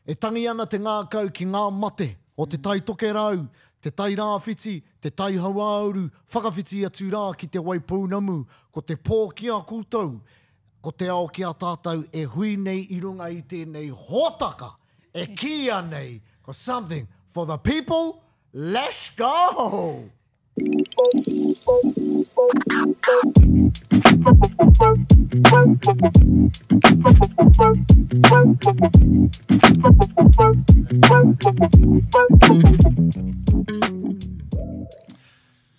E tangi ana te ngākau ki ngā mate o Te Tai Tokerau, Te Tai Rāwhiti, Te Tai Hauāuru, whakawhiti atu rā ki Te Waipounamu, ko te pō ki a koutou, ko te ao ki a tātou e hui nei i runga i tēnei hōtaka e kīia nei ko Something for the People, let's go!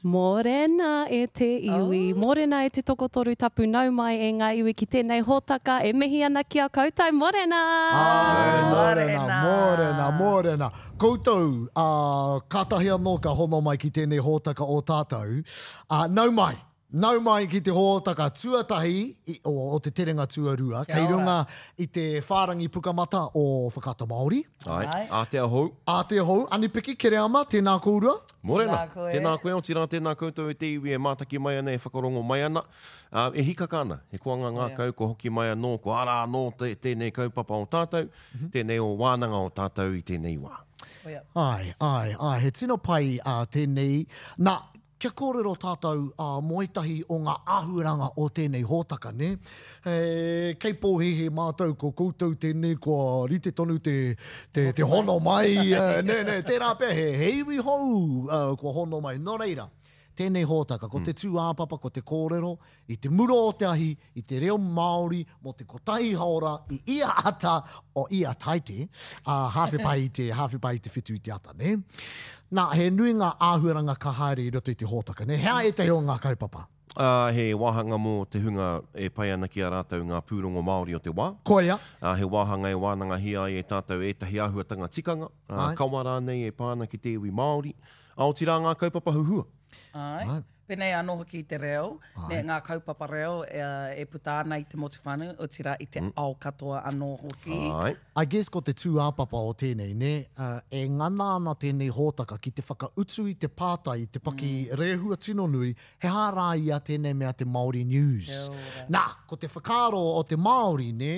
Mōrena e te iwi, mōrena e te tokotoru tapu nau mai e ngā iwi ki tēnei hōtaka e mihi ana ki a koutou, mōrena! Āe, mōrena, mōrena, mōrena. Koutou, ā, kātahi anō ka hono mai ki tēnei hōtaka o tātou, ā, nau mai! Nau mai ki te hōtaka tuatahi i, o, o te terenga tuarua, kei runga i te whārangi pukamata o Whakaata Māori. Āe, Ātea Hou. Ātea Hou, Anipiki, Kereama, tēnā kōrua. Mōrena, tēnā koe, otirā tēnā koutou e te iwi e mātaki mai ana, e whakarongo mai ana, ā, e hīkaka ana, he koanga ngākau, kua hoki mai anō, kua ara anō te, tēnei kaupapa o tātou, tēnei o wānanga o tātou i tēnei wā. Āe, āe, āe, he tino pai tēnei. Nā, kia kōrero tātou mō ētahi o ngā āhuaranga o tēnei hōtaka, nē? Kei pōhēhē mātou ko koutou tēnei kua rite tonu te, te, te hono mai, nē, nē, tērā pea he, he iwi hou kua hono mai. Nō reira, tēnei hōtaka, ko te tūāpapa, ko te kōrero, i te mura o te ahi, i te reo Māori mō te kotahi haora i ia ata o ia Taite, ā, hāwhe pai i te, hāwhe pai i te whitu i te ata, nē? Nā, he nui ngā āhuaranga ka haere i roto i te hōtaka, nē? He aha ētahi o ngā kaupapa? Ā, he wāhanga mō te hunga e pai ana ki a rātou ngā pūrongo Māori o te wā. Koia. Ā, he wāhanga e wānangahia ai e tātou ētahi āhuatanga tikanga, ā, kawa rānei e pā ana ki te iwi Māori, ā, otirā ngā kaupapa huhua. Āe. Pēnei anō hoki i te reo, me ngā kaupapa reo e puta ana i te motu whānui, otirā i te ao katoa anō hoki. I guess ko te tūāpapa o tēnei, nē, e ngana ana tēnei hōtaka ki te whakautu i te pātai i te paki rēhua tino nui, he aha rā ia tēnei mea te Māori News? Nā, ko te whakaaro o te Māori, nē,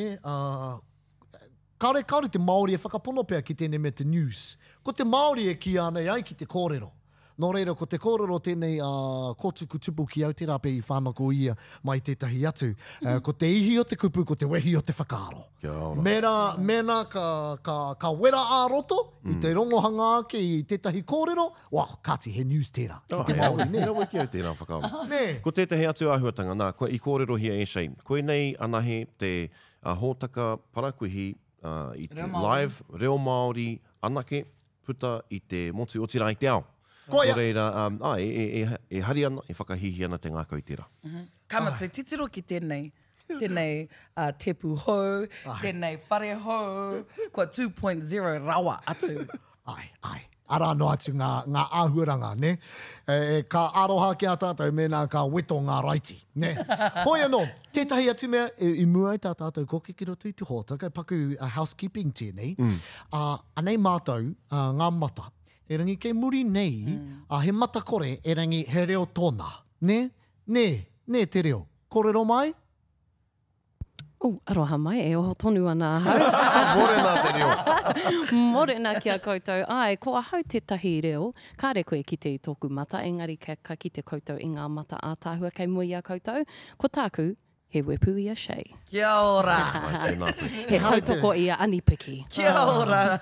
Kāore, kāore te Māori e whakapono pea ki tēnei mea te news. Ko te Māori e kīia ana e ai ki te kōrero. Nō reira, ko te kōrero tēnei a Kōtuku Tupu ki au, tērā pea i whānako ia mai tētahi atu. Ko te ihi o te kupu, ko te wehi o te whakaaro. Kia ora. Mēnā, mēnā ka, ka, ka wera ā-roto i te rongohanga ake i tētahi kōrero, well, kāti, he news tērā ki te Māori, nē? He rawe ki au tērā whakaaro. Nē. Ko tētahi atu āhuatanga, nā, kua, i kōrerohia e Shane, koinei anahe te, A hōtaka parakuihi i te live reo Māori anake puta i te motu, otirā i te ao. Koia! Nō reira, āe, e hari ana, e whakahīhī ana te ngākau i tērā. Ka mutu, titiro ki tēnei, tēnei tēpu hou, tēnei whare hou, kua 2.0 rawa atu. Āe, āe. Arā noa atu ngā, ngā āhuaranga, nē? E, ka aroha ki a tātou mēnā ka weto ngā raiti, nē? Hoi anō, tētahi atu mea, e, i mua i tā tātou koke ki roto i te hōtaka, paku housekeeping tēnei, mm. ā, anei mātou, ā, ngā mata. Erangi kei muri nei, mm. ā, he mata kore, erangi he reo tōna, nē? Nē, nē te reo. Kōrero mai? Oh, aroha mai, e oho tonu ana ahau. Morena te reo. Morena ki a koutou. Āe, ko ahau tētahi reo, kāre koe e kite i tōku mata, engari ka, ka kite koutou i ngā mata ātaahua kei mua i a koutou. Ko tāku, he wepu i a Shay. Kia ora! Ai, tēnā koe. He tautoko i a Anipiki. Kia ora!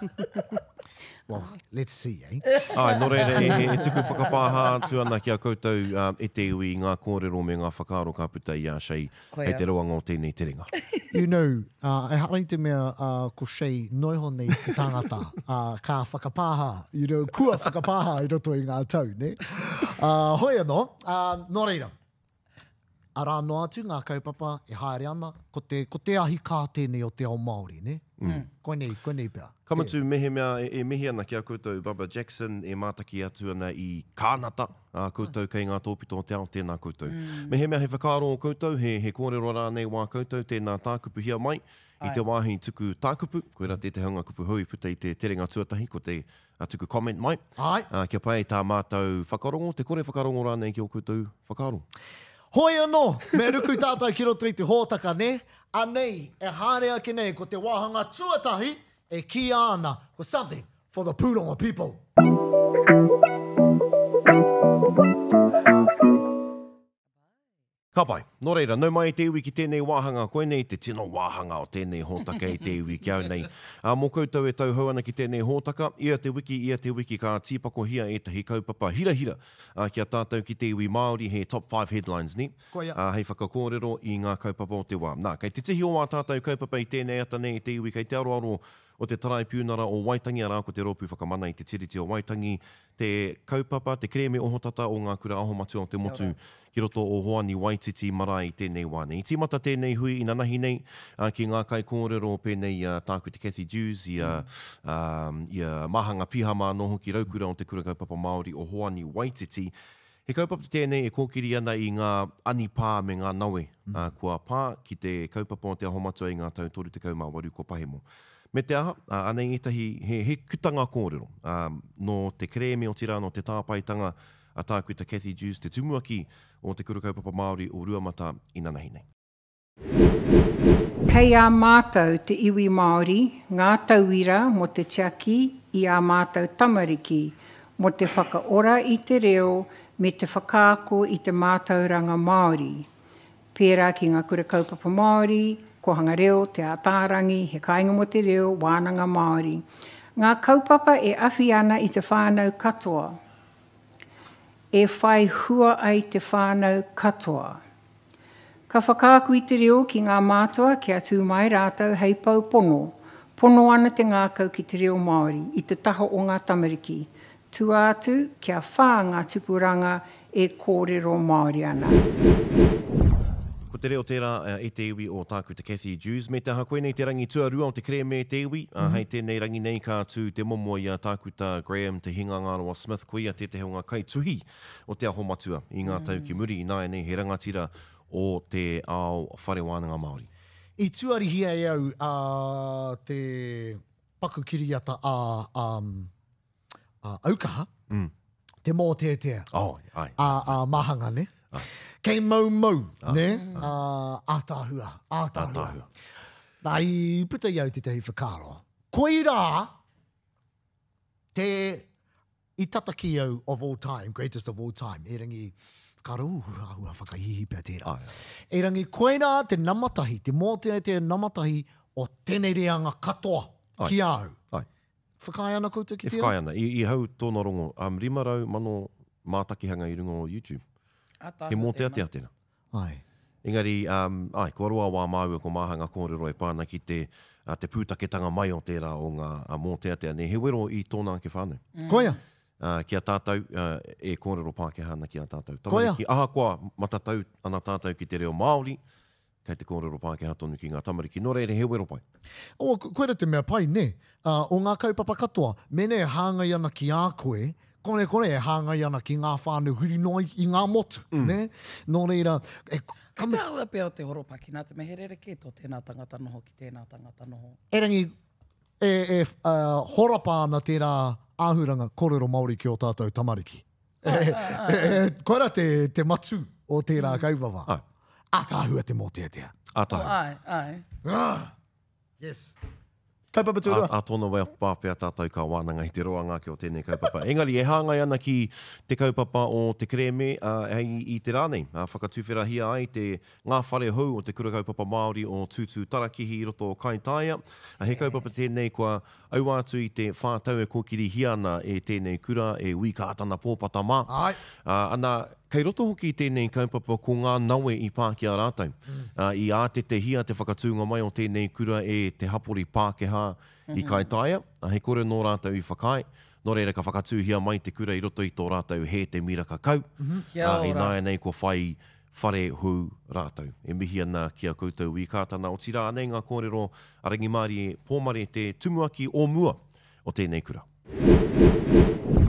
Well, let's see, eh? Āe, nō reira, e, e tuku whakapāha atu ana ki a koutou e te iwi i ngā kōrero me ngā whakaaro ka puta i a Shay Hei te roanga o tēnei terenga. You know, ehara i te mea ko Shay noa iho nei te tangata ka whakapāha, you know, kua whakapāha i roto i ngā tau, nē? Hoi anō, nō reira, arā noa atu ngā kaupapa e haere ana, ko te, ko te ahi kā tēnei o te ao Māori, nē? Koinei, koinei pea. Ka mutu, mehemea e mihi ana ki a koutou Bubba Jackson e mātaki atu ana i Kānata, ā koutou kei ngā tōpito o te ao, tēnā koutou. Mehemea he whakaaro ō koutou, he, he kōrero rānei wā koutou, tēnā tākupuhia mai i te wāhi tuku tākupu, koirā tētehi o ngā kupu hou i puta i te terenga tuatahi, ko te tuku comment mai, ā, kia pai ai tā mātou whakarongo, te kore whakarongo rānei ki ō koutou whakaaro. Hoi anō, me ruku tātou ki roto i te hōtaka, nē? Anei, e haere ake nei ko te wāhanga tuatahi. e kīia ana ko Something for the Pūrongo People. Ka pai. Nō reira, nau mai e te iwi ki tēnei wāhanga, koinei te tino wāhanga o tēnei hōtaka e te iwi ki au nei. Ā, mō koutou e tauhou ana ki tēnei hōtaka, ia te wiki, ia te wiki ka tīpakohia ētahi kaupapa hirahira ki a tātou ki te iwi Māori, he top five headlines, nē? Koia. Ā, hei whakakōrero i ngā kaupapa o te wā. Nā, kei te tihi o ā tātou kaupapa i tēnei ata nei e te iwi kei te aroaro o te Taraipiunara o Waitangi, arā, ko te Rōpū Whakamana i te Tiriti o Waitangi, te kaupapa, te kerēme ohotata o ngā kura aho matua o te motu ki roto o Hoani Waititi marae i tēnei wā nei. I tīmata tēnei hui inanahi nei ki ngā kaikōrero pēnei i a Tākuta Cathy Dewes, i a, i a Māhanga Pihama anō hoki, raukura o te Kura Kaupapa Māori o Hoani Waititi. He kaupapa tēnei e kōkiri ana i ngā anipā me ngā nawe kua pā ki te kaupapa o Te Aho Matua i ngā tau 38 kua pahemo. Me te aha, anei ētahi, he, he kutanga kōrero nō te kerēme, otirā nō te tāpaetanga a Tākuta Cathy Dewes, te tumuaki o Te Kura Kaupapa Māori o Ruamata inanahi nei. Kei a mātou te iwi Māori ngā tauira mō te tiaki i ā mātou tamariki, mō te whakaora i te reo me te whakaako i te mātauranga Māori. Pērā ki ngā kura kaupapa Māori, Kōhanga Reo, Te Ātaarangi, He Kāinga mō te Reo, Wānanga Māori. Ngā kaupapa e awhi ana i te whānau katoa. E whai hua ai te whānau katoa. Ka whakaako i te reo ki ngā mātua kia tū mai rātou hei pou pono. Pono ana te ngākau ki te reo Māori i te taha o ngā tamariki. Tua atu kia whā ngā tupuranga e kōrero Māori ana. Ko te reo tērā e te iwi o Tākuta Cathy Dewes. Me te aha koinei te rangi tuarua o te kerēme e te iwi, ā, hei tēnei rangi nei ka tū te momo i a Tākuta Graham Te Hingangaroa Smith, koia tētahi o ngā kaituhi o Te Aho Matua i ngā tau ki muri, ināianei he rangatira o te ao whare wānanga Māori. I tuarihia e au a te paku kiriata a a Aukaha, te mōteatea a Mahanga, ne? Kei moumou, ne? Ātaahua, ātaahua. Nā, i puta i au tētahi whakaaro. Koirā te I tata ki au of all time, greatest of all time, erangi, whakaaro, ooh, āhua whakahīhī pea tērā. Erangi, koirā te nama tahi, te mōteatea nama tahi o tēnei reanga katoa ki a au. Ai. Whakaae ana koutou ki tērā? E whakaae ana. I, i hau tōna rongo, um, 500 mano mātakihanga i runga o YouTube. Ataahua He mōteatea tēnā. Ai. Engari, um, ai, kua roa wā māua ko Māhanga kōrero e pā ana ki te, uh, te pūtaketanga mai o tērā o ngā uh, mōteatea nei. He wero i tōna ake whānau. Mm. Koia. Uh, ki a tātou, uh, e kōrero Pākehā ana ki a tātou. Koia. Tamariki, ahakoa matatau ana tātou ki te reo Māori, kei te kōrero Pākehā tonu ki ngā tamariki. Nō reira, he wero pai. Oh, koira te mea pai, nē? O ngā kaupapa katoa, mēnā e hāngai ana ki a koe, korekore e hāngai ana ki ngā whānau huri noa i ngā motu, nē? Nō reira, e, ka. Ki te āhua pea o te horopaki, nā te mea he rerekē tō tēnā tangata noho ki tēnā tangata noho. Erangi, e, e, horapa ana tērā āhuranga kōrero Māori ki ō tātou tamariki. Koira te, te matū o tērā kaupapa. Āe. Ātaahua te mōteatea. Ātaahua. Āe, āe. Ah! Yes. Kaupapa tuarua. Ā tōna wā pea tātou ka wānanga i te roanga ake o tēnei kaupapa. Engari, e hāngai ana ki te kaupapa o te kerēme, ā, hei i te rā nei, ā, whakatuwherahia ai te, ngā whare hou o te Kura Kaupapa Māori o Tūtū Tarakihi i roto o Kaitaia. Ā, he kaupapa tēnei kua aua atu i te whā tau e kōkirihia ana e tēnei kura, e Wī Kātana Pōpata mā. Āe. Ā, ana, kei roto hoki i tēnei kaupapa ko ngā nawe i pā ki a rātou. Ā, i ātetehia te whakatūnga mai o tēnei kura e te hapori Pākehā i Kaitaia, ā, he kore nō rātou i whakaae, nō reira ka whakatūhia mai te kura i roto i tō rātou hē te miraka kau, Kia ā, ora. ināianei kua whai whare hou rātou. E mihi ana ki a koutou Wī Kātana, otirā anei ngā kōrero a Rangimārie Pōmare te tumuaki o mua o tēnei kura.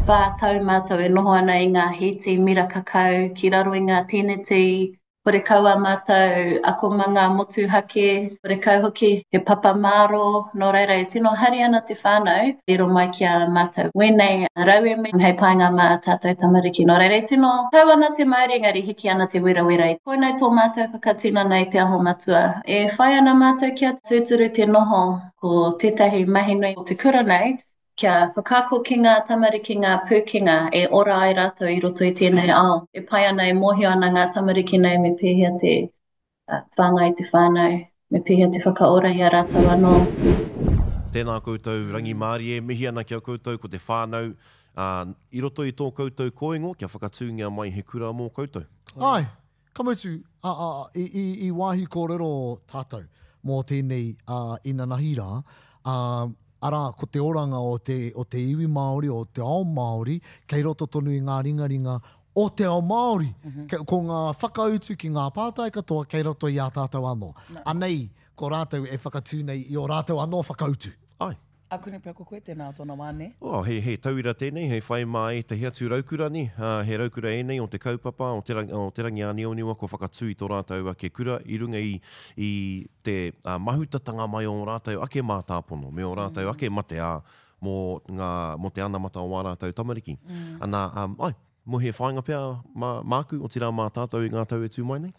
Whā tau mātou e noho ana i ngā hēti miraka kau ki raro i ngā teneti. Horekau ā mātou akomanga motuhake, horekau hoki he papa mārō, nō reira e tino hari ana te whānau riro mai ki a mātou wēnei rauemi hei painga mā ā tātou tamariki. Nō reira e tino tau ana te mauri engari hiki ana te werawera. Koinei tō mātou whakatinana i Te Aho Matua. E whai ana mātou kia tūturu te noho ko tētahi mahi nui o te kura nei, Kia whakaako ki ngā tamariki ngā pūkenga e ora ai rātou i roto i tēnei ao. E pai ana, e mōhio ana ngā tamariki nei me pēhea te whāngai i te whānau, me pēhea te whakaora i a rātou anō. Tēnā koutou rangimārie, mihi ana ki a koutou ko te whānau, ā, i roto i tō koutou kōingo kia whakatūngia mai he kura mō koutou. Āe, Ka mutu, a, a, i, i, i wāhi kōrero tātou mō tēnei a, inanahi rā, ā, arā, ko te oranga o te, o te iwi Māori, o te ao Māori, kei roto tonu i ngā ringaringa o te ao Māori. Mm -hmm. Ko ngā whakautu ki ngā pātai katoa kei roto i a tātou anō. Anei, ko rātou e whakatū nei i ō rātou anō whakautu. Āe. Akune pea ko koe tēnā o tōna wā, nē? Oh, he, he tauira tēnei hei whai mā ētahi atu raukura, nē. Ā, he raukura ēnei o te kaupapa, o te rangi, o Te Rangiānioniwa kua whakatū i tō rātou ake kura i runga i, i te, ā, mahutatanga mai o ō rātou ake mātāpono me ō rātou ake mate, ā, mō ngā, mō te anamata o ā rātou tamariki. Anā, ā, āe, mō he whāinga pea mā, māku, otirā mā tātou i ngā tau e tū mai nei.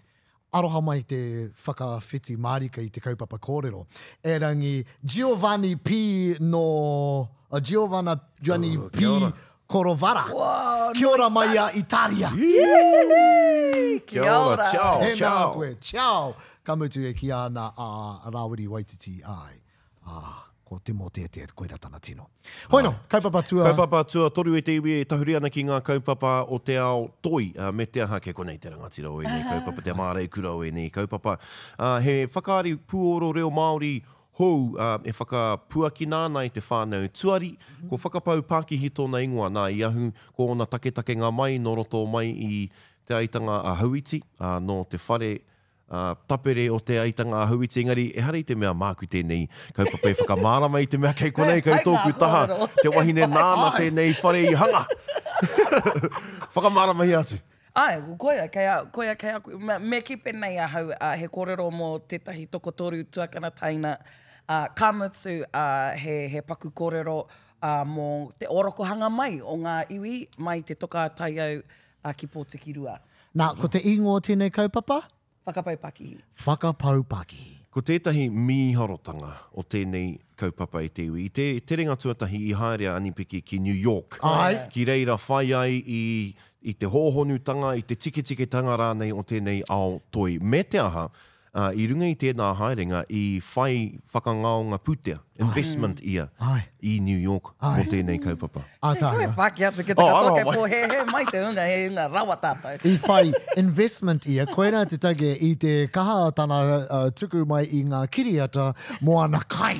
Aroha mai te whakawhiti mārika i te kaupapa kōrero. Erangi, Giovanni P. No, Giovanna Giovanni oh, P. Korovara. Wow, kia ora mai a Itaria. Kia ora. Ciao, Tēnā ciao. koe, ciao. Ka mutu e kīia ana a Rāwiri Waititi, āe. Ā, ko te mōteatea, koirā tana tino. Hoi nō, kaupapa tua. Kaupapa tuatoru e te iwi e tahuri ana ki ngā kaupapa o te ao toi, ā, me te aha kei konei te rangatira o ēnei kaupapa, te māreikura o ēnei kaupapa. Ā, he whakaari pūoro reo Māori hou, ā, e whakapuakina ana e te whānau tuari, ko Whakapau Pākihi tōna ingoa, nā, i ahu ko ōna taketakenga mai nō roto mai i Te Aitanga a Hauiti, ā, nō te whare ā, tapere o Te Aitanga a Hauiti, engari ehara i te mea māku tēnei kaupapa e whakamārama i te mea kei konei, kei tōku taha te wahine nāna tēnei whare i hanga. Whakamāramahia atu. Āe, koia, kei a, koia kei a koe. Me, me kī pēnei ahau, ā, he kōrero mō tētahi tokotoru tuakana taina, ā, ka mutu, ā, he, he paku kōrero, ā, mō te ōrokohanga mai o ngā iwi mai Te Toka a Taiau, ā, ki Pōtikirua. Nā, ko te ingoa o tēnei kaupapa? Whakapau Pakihi. Whakapau Pakihi. Ko tētahi mīharotanga o tēnei kaupapa e te iwi, i te terenga tuatahi i haere a Anipiki ki New York, Āe. ki reira whai ai i i te hōhonutanga, i te tiketiketanga rānei o tēnei ao toi. Me te aha, Ā, i runga i tēnā haerenga i whai whakangaonga pūtea, investment ia, i New York mō tēnei kaupapa. Ātaahua. Koe whāki atu ki te katoa kei pōhēhē mai te hunga, he hunga rawa tātou. I whai investment ia, koirā te take i te kaha tana tuku mai i ngā kiriata mō ana kai,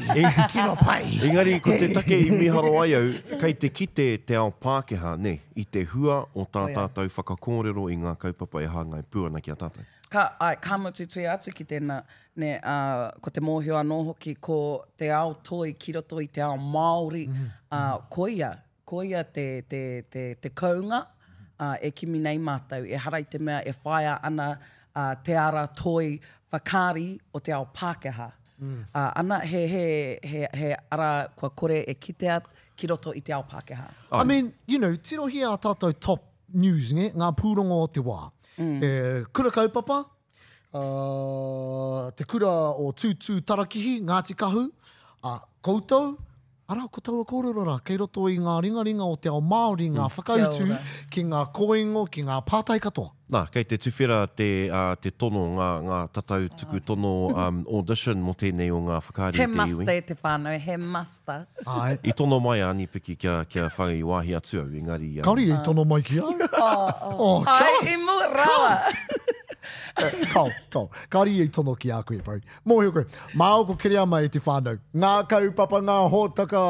tino pai. Engari ko te take i mīharo ai au, kei te kite te ao Pākehā, nē, i te hua o tā tātou whakakōrero i ngā kaupapa e hāngai pū ana ki a tātou. Ka, āe, ka mutu tuia atu ki tēnā, nē, ā, ko te mōhio anō hoki ko te ao toi ki roto i te ao Māori, ā, koia, koia te, te, te, te kounga, ā, e kimi nei mātou. Ehara i te mea e whāia ana, ā, te ara toi whakaari o te ao Pākehā. Ā, ana, he, he, he, he ara kua kore e kitea ki roto i te ao Pākehā. I mean, you know, tirohia ā tātou top news, nē, ngā pūrongo o te wā. E, kura kaupapa, ā, te kura o Tūtū Tarakihi, Ngāti Kahu, ā, koutou, arā, ko taua kōrero rā, kei roto i ngā ringaringa o te ao Māori ngā whakautu ki ngā kōingo, ki ngā pātai katoa. Nā, kei te tuwhera te, ā, te tono, ngā, ngā tatau tuku tono, um, audition mō tēnei o ngā whakaari He i te iwi. muster e te whānau, he muster. Āe. I tono mai a Anipiki kia, kia whai wāhi atu au, engari, um. Kāore i tono mai ki a au. Oh, Ai, kas! i mua rawa! Kas! Kao, kao. Kāore ia i tono ki a koe, bro. Mōhio koe, māu ko Kereama e te whānau. Ngā kaupapa, ngā hōtaka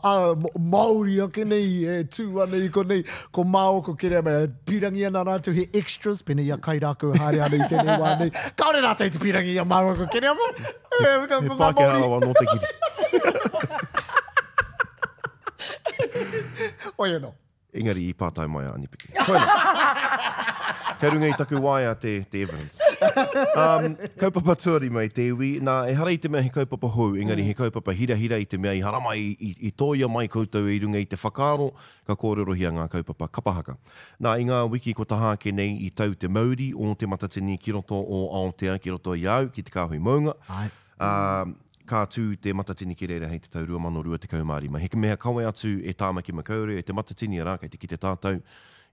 a Māori ake nei e tū ana i konei, ko māua ko Kereama e pīrangi ana rātou he extras, pēnei i a Kairākau e haere ana i tēnei wā nei. Kāore rātou i te pīrangi i a māua ko Kereama. He Pākehā rawa nō te kiri. Hoi anō. Engari i pātai mai a Anipiki. Koina. Kei runga i taku waea te, te evidence. Um, kaupapa tuarima i te iwi, nā, ehara i te mea he kaupapa hou, engari he kaupapa hirahira i te mea i haramai, i, i, i tōia mai koutou i runga i te whakaaro, ka kōrerohia ngā kaupapa kapa haka. Nā, i ngā wiki kua taha ake nei i tau te mauri o Te Matatini ki roto o Aotea, ki roto i a au, ki Te Kāhui Mounga, Āe. ā, ka tū Te Matatini ki reira hei te tau 2025. He mea kawe atu e Tāmaki Makaurau, e Te Matatini, arā, kei te kite tātou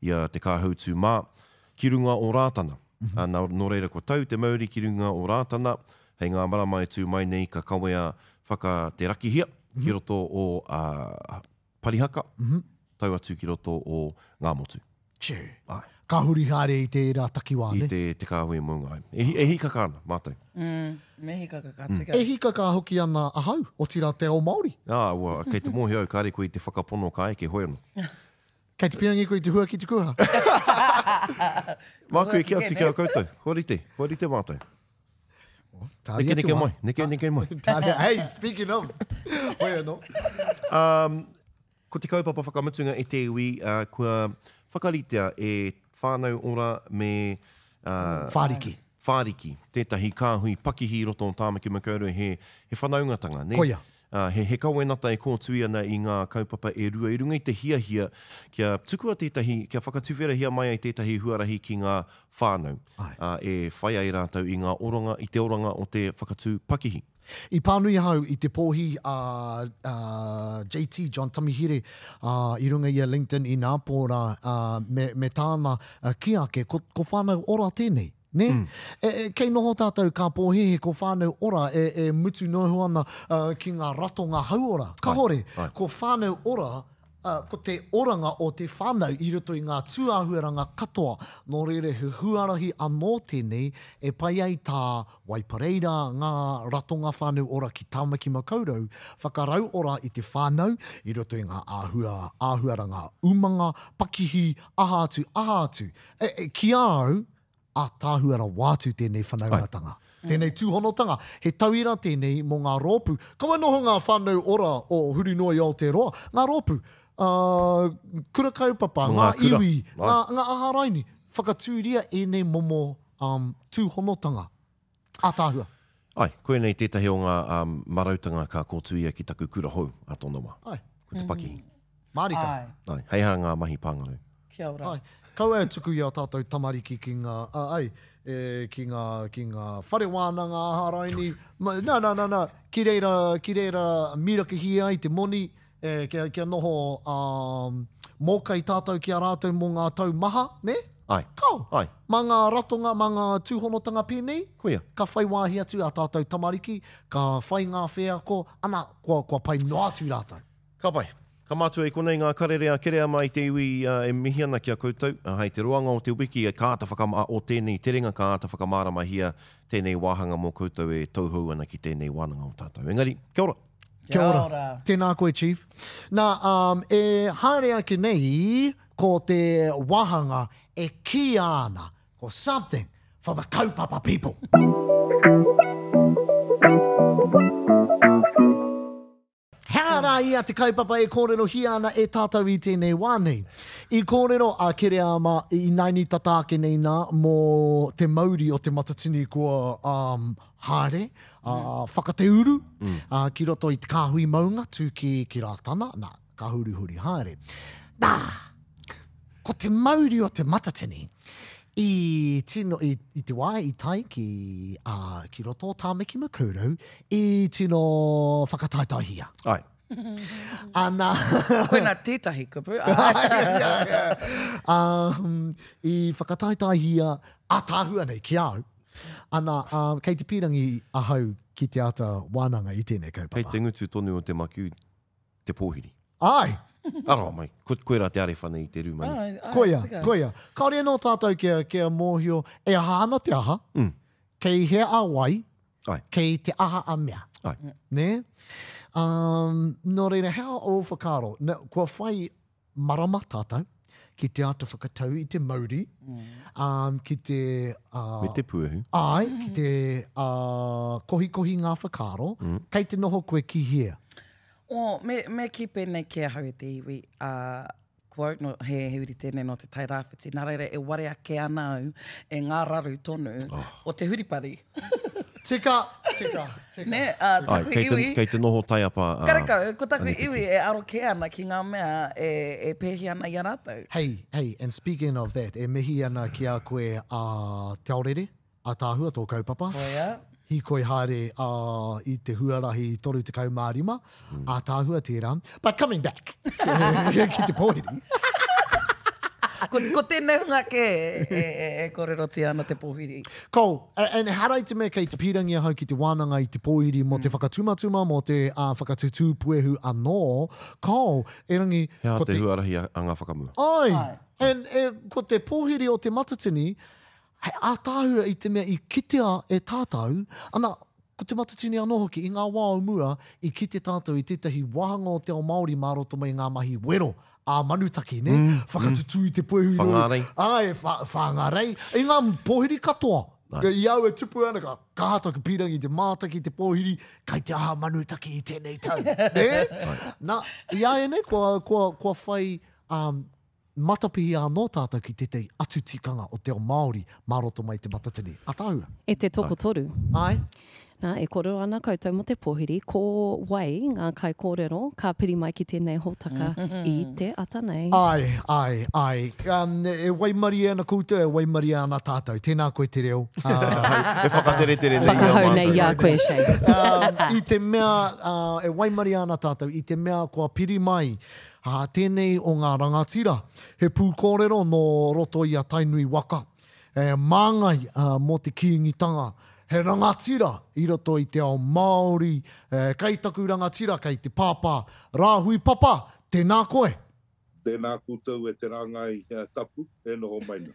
i a Te Kāhautū mā, ki runga o Rātana. Ā, nā, nō reira kua tau te mauri ki runga o Rātana, hei ngā marama e tū mai nei ka kawea whaka te rakihia ki roto o, ā, Parihaka, tau atu ki roto o Ngāmotu. Tū. Āe. Ka huri haere i tērā takiwā, I nē? te, te kāhui mounga, āe. E, e hīkaka ana mātou. Mm, me hīkaka ka tika. E hīkaka hoki ana ahau, otirā te ao Māori. Ā, ua, kei te mōhio au kāre koe i te whakapono ka eke, hoi anō. Kei te pīrangi koe i te hua ki te kuha. Māku e kī atu ki a koutou, kua rite, kua rite mātou. Tāria Neke neke atu, mai, neke neke mai. Tāria, hey, speaking of, hoi anō. Um, ko te kaupapa whakamutunga e te iwi, uh, kua whakaritea e Whānau Ora me uh, Whāriki. Whāriki, tētahi kāhui pakihi i roto o Tāmaki Makaurau, he, he whanaungatanga, nē? Koia. Ā, he, he kawenata e kōtui ana i ngā kaupapa e rua i runga i te hiahia kia tukua tētahi, kia whakatuwherahia mai ai tētahi huarahi ki ngā whānau, ā, e whai ai rātou i ngā oranga, i te oranga o te whakatū pakihi. I pānui ahau i te pōhi a, a JT, John Tamihere, ā, i runga i a LinkedIn ināpō rā, ā, me, me tāna kī ake, ko, ko Whānau Ora tēnei. Nē? E, e, kei noho tātou ka pōhēhē ko Whānau Ora e, e mutu noa iho ana uh, ki ngā ratonga hauora. Kahore, Ai, ai. ko Whānau Ora, uh, ko te oranga o te whānau i roto i ngā tūāhuaranga katoa. Nō reira he huarahi anō tēnei e pai ai tā Waipareira ngā ratonga Whānau Ora ki Tāmaki Makaurau whakarauora i te whānau i roto i ngā āhua, āhuaranga umanga, pakihi, aha atu, aha atu. E, e, ki a au, Ātaahua rawa atu tēnei whanaungatanga, tēnei tūhonotanga. He tauira tēnei mō ngā rōpū. Kaua noho ngā whānau ora o huri noa i Aotearoa, ngā rōpū, ā, kura kaupapa, Mō ngā ngā kura. iwi, Āe. ngā, ngā aha raini. Whakatūria ēnei momo, um, tūhonotanga. Ātaahua. Āe, koinei tētahi o ngā, um, marautanga ka kōtuia ki taku kura hou ā tōna wā. Āe. Ko te pakihi. Mārika. Āe. Āe, hei aha ngā mahi pāngarau. Kia ora. Āe. Kaua e tuku i ā tātou tamariki ki ngā, ā, ai, e, ki ngā, ki ngā whare wānanga aha raini, ma, nā, nā, nā, nā, ki reira, ki reira mirakihia ai te moni, e, kia, kia noho, ā, mōkai tātou ki a rātou mō ngā tau maha, nē? Āe. Kao. Āe. Mā ngā ratonga, mā ngā tūhonotanga pēnei, Koia. ka whai wāhi atu ā tātou tamariki, ka whai ngā wheako, ana, kua, kua pai noa atu rātou. Ka pai. Ka mātua i konei ngā karere a Kereama i te iwi e mihi ana ki a koutou. Hei te roanga o te wiki ka āta whakama o tēnei terenga ka āta whakamāramahia tēnei wāhanga mō koutou e tauhou ana ki tēnei wānanga o tātou. Engari, kia ora! Kia ora. Tēnā koe Chief. Nā, um, e haere ake nei ko te wāhanga e kīia ana ko something for the kaupapa people. He aha rā ia te kaupapa e kōrerohia ana e tātou i tēnei wā nei? I kōrero a Kereama i naini tata ake nei nā mō te mauri o Te Matatini kua um, haere, uh, whakateuru uh, ki roto i te kāhui maunga tū ki, ki Rātana, nā, ka hurihuri haere. Nā, ko te mauri o Te Matatini i tino, i, i te wā i tae ki, uh, ki roto o Tāmaki Makaurau, i tino whakataetaehia. Ai. Ana. Koina tētahi kupu. Um, i whakataetaehia ātaahua nei ki a au. Ana, um, kei te pīrangi ahau ki te āta wānanga i tēnei kaupapa. Kei te ngutu tonu o te makiu te pōhiri. Āe! Aroha mai, ko, koirā te arewhana i te rūma nei. Āe, āe, Koia, tika. koia. Kāore anō tātou kia, kia mōhio e aha ana te aha, Mm. kei hea a wai, Āe. kei te aha a mea. Āe. Nē? Um, nō reira, he aha ō whakaaro? Na, kua whai marama tātou ki te āta whakatau i te mauri, um, ki te... Uh, Me te puehu. Āe, ki te uh, kohikohi ngā whakaaro, mm. kei te noho koe ki hea? Oh, me, me kī pēnei ki ahau e te iwi, uh, Ko au, no, he, he uri tēnei nō Te Tai Rāwhiti, nā reira e warea kē ana au e ngā raru tonu oh. o te huripari. Tika, tika, tika. Nē, uh, taku Ai, kei iwi... Te, kei te noho taiapa a... Karekau, ko taku iwi e aro kē ana ki ngā mea e, e pēhi ana i a rātou. Hey, hey, and speaking of that, e mihi ana ki a koe a uh, Te Aorere. Ataahua tō kaupapa. Koia. Hīkoi haere i te huarahi 35, ataahua tērā. But coming back ki te pōhiri. Ko, ko tēnei hunga kē e, e, e kōrerotia ana te pōhiri. Cool. And ehara i te mea kei te pīrangi ahau ki te wānanga i te pōhiri mō te whakatumatuma, mō te whakatutū puehu anō. Cool. Erangi, He aha ko te huarahi anga whakamua? Ai. And e, ko te pōhiri o Te Matatini, Hei ātaahua i te mea i kitea e tātou, ana, ko Te Matatini anō hoki, i ngā wā o mua, i kite tātou i tētahi wāhanga o te ao Māori mā roto mai i ngā mahi wero ā-manutaki, nē? Whakatutū i te puehu rō. Whangārei. Āe, wha, whāngarei. I ngā pōhiri katoa. I au e tupu ana, ka kaha taku pīrangi te mātaki, te pōhiri, kai te aha manutaki i tēnei tau, nē? Nā, i āianei, kua, kua, kua whai, um, Matapihi anō tātou ki tētahi atu tikanga o te ao Māori mā roto mai i Te Matatini. Ataahua. E te tokotoru. Āe. Nā, e kōrero ana koutou mō te pōhiri, ko wai ngā kaikōrero ka piri mai ki tēnei hōtaka i te ata nei? Āe, āe, āe. E waimarie ana koutou, e waimarie ana tātou. Tēnā koe te reo. E whakateretere nei i a mātou. Whakahau nei i a koe, Shay. I te mea, e waimarie ana tātou, i te mea kua piri mai Ā, tēnei o ngā rangatira, he pūkōrero nō roto i a Tainui waka, he māngai mō te Kīngitanga, he rangatira i roto i te ao Māori, kei taku rangatira, kei te pāpā, Rāhui Papa, tēnā koe! Tēnā koutou e te rāngai tapu e noho mai nei.